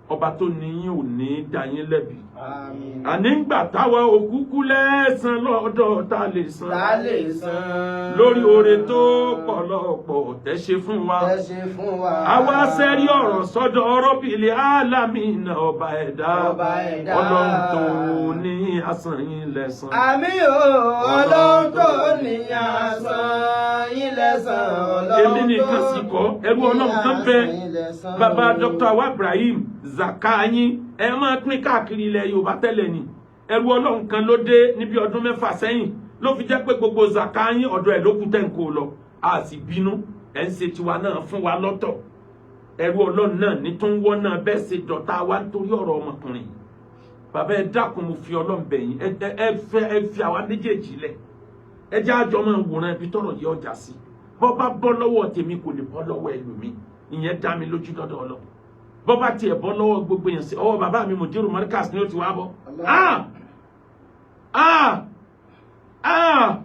ọba tó ní yín ò ní dá yín lẹ́bi. Àmín. Àní ńgbà táwa òkúkú lẹ́sàn lọ́dọ̀ tá a lè san, Ta lè san. lórí oore tó pọ̀lọpọ̀ tẹ́ ṣe fún wa. Tẹ́ ṣe fún wa. Àwa sẹ́rí ọ̀rọ̀ sọ́dọ̀ Rabbil Alamina, ọba ẹ̀dá. Ọba ẹ̀dá. Ọlọ́run tó ní àsàn yín lẹ́san. Àmín o, Ọlọ́run tó ní àsán yín lẹ́san. Ọlọ́run Èmi nìkan sì kọ́, ẹrú Ọlọ́run kan bẹ. ní àsán yín lẹ́san. Bàbá Dr. Awa Ibrahim, zaka yín ẹ máa pín káàkiri ilẹ̀ Yorùbá tẹ́lẹ̀ ni. Ẹrú Ọlọ́run kan ló dé níbi ọdún 6 sẹ́yìn ló fi jẹ́ pé gbogbo zaka yín, ọ̀dọ̀ ẹ̀ ló kù tẹ̀ ń kó lọ. A sì bínú, ẹ̀ ń ṣe tiwa náà fún wa lọ́tọ̀. Ẹrú Ọlọ́run náà ní tó ń wọ́n náà bẹ́ẹ̀ ṣe dọ̀tá wa nítorí ọ̀rọ̀ ọmọkùnrin yìí. Bàbá, ẹ dákun, mo fi Ọlọ́run bẹ̀ yín, ẹ fẹ́ ẹ fi àwa méjèèjì lẹ̀, ẹ jẹ́ àjọ máa wòran ibi tọ́rọ̀ yìí ọjà sí. Bọ́ bá bọ́ lọ́wọ́ tèmi, kò lè bọ́ lọ́wọ́ ẹlòmíì, ìyẹn dá mi lójú dọ́dọ̀ Ọlọ́run. Bọ́ bá tiẹ̀ bọ́ lọ́wọ́ gbogbo yẹn sí ọwọ́ bàbá mi Mudiru Markaz ni ó ti wá bọ́. Ah, ah, ah,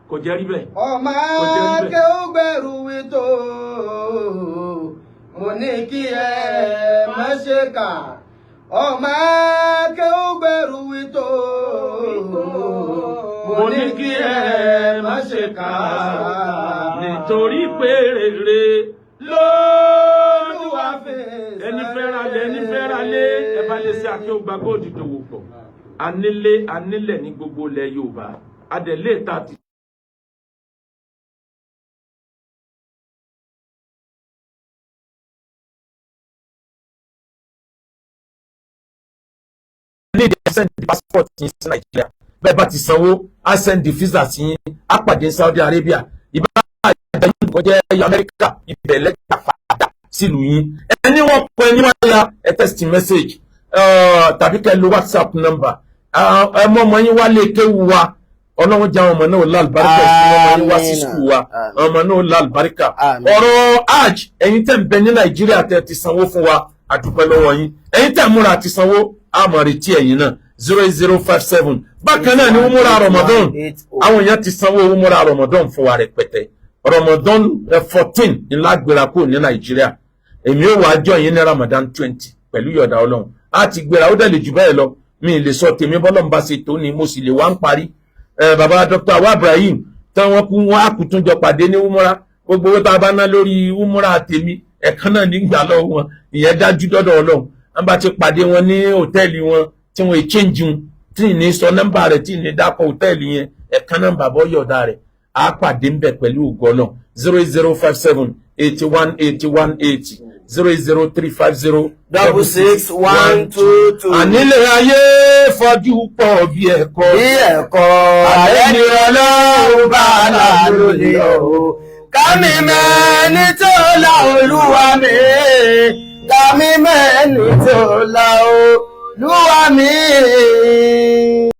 kò jẹ́ rí bẹ́ẹ̀. Ọmọ Kò jẹ́ rí bẹ́ẹ̀. Akéwùgbẹ̀rù wí tó, mo ní kí ẹ má ṣe kà. Ọmọ akéwùgbẹ̀rù wí tó, Mo ní kí ẹ má ṣe kà á, nítorí pé rere lÓlúwa fi ẹni fẹ́ra lé, ẹni fẹ́ra lé, ẹ bá lè ṣe Akéwùgbà Gold dòwò pọ̀. Anílé, anílẹ̀ ní gbogbo ilẹ̀ Yorùbá, adẹ̀lé ta ti. Ní ìdí send passport yín sí Nàìjíríà. Bẹ́ẹ̀ bá ti sanwó, á send visa sí yín, á pàdé ní Saudi Arabia, ìbá àjẹyìn kọjá Amẹ́ríkà, ibẹ̀ lẹ́tà padà sílùú yín. Ẹni wọ́n kọ, ẹni wọ́n ya, ẹ text message tàbí kẹ́ lo WhatsApp number. Ẹ mọ ọmọ yín wá lè kéwu wa. Ọlọ́run jẹ́ àwọn ọmọ náà lálùbáríkà. Ìfún ọmọ yín wá sí school wa, ọmọ náà lálùbáríkà. Ọ̀rọ̀ hajj, ẹ̀yin tẹ̀ ń bẹ ní Nàìjíríà tẹ̀ ti sanwó fún wa, àdúpẹ́ lọ́wọ́ yín. Ẹ̀yin tẹ̀ múra àti sanwó, àmọ̀ retí ẹ̀yin náà, 08057. Bákan náà ni umura Ramadan, àwọn èèyàn ti sanwó umura Ramadan fún wa rẹpẹtẹ. Ramadan 14 ńlá gbéra kúrò ní Nàìjíríà. Èmi ò wá jọ yín ní Ramadan 20 pẹ̀lú yọ̀dà Ọlọ́run. Á ti gbéra, ó dẹ̀ lè jù bẹ́ẹ̀ lọ, mi lè sọ tèmi. Bọ́lọ̀ ń bá ṣe tó ni mo sì lè wá ń parí. Bàbá Dr. Awa Ibrahim táwọn kú, wọn á kú tún jọ pàdé ní umura. Gbogbo owó tá a bá ná lórí umura tèmi, ẹ̀kan náà nígbà lọ́wọ́ wọn, ìyẹn dájú dọ́dọ̀ Ọlọ́run. Wọn bá ti pàdé wọn ní hòtẹ́ẹ̀lì wọn tí wọ́n change wọn, tí ì ní sọ nọ́mbà rẹ̀, tí ì ní dákọ̀ hòtẹ́ẹ̀lì yẹn, ẹ̀kan náà bàbá yọ̀ọ̀dà rẹ̀, á pàdé ń bẹ̀ pẹ̀lú ògo Ọlọ́run. 08057 81 81 80, 08035 0 66122. Ànílé ayé fọjú pọ̀ bí ẹ̀kọ́. Bí ẹ̀kọ́ alẹ́ ni Ọlọ́run bá là lóde o. Kámi mẹ́ni tó la Olúwa mi. Kámi mẹ́ni tó la Olúwa mi.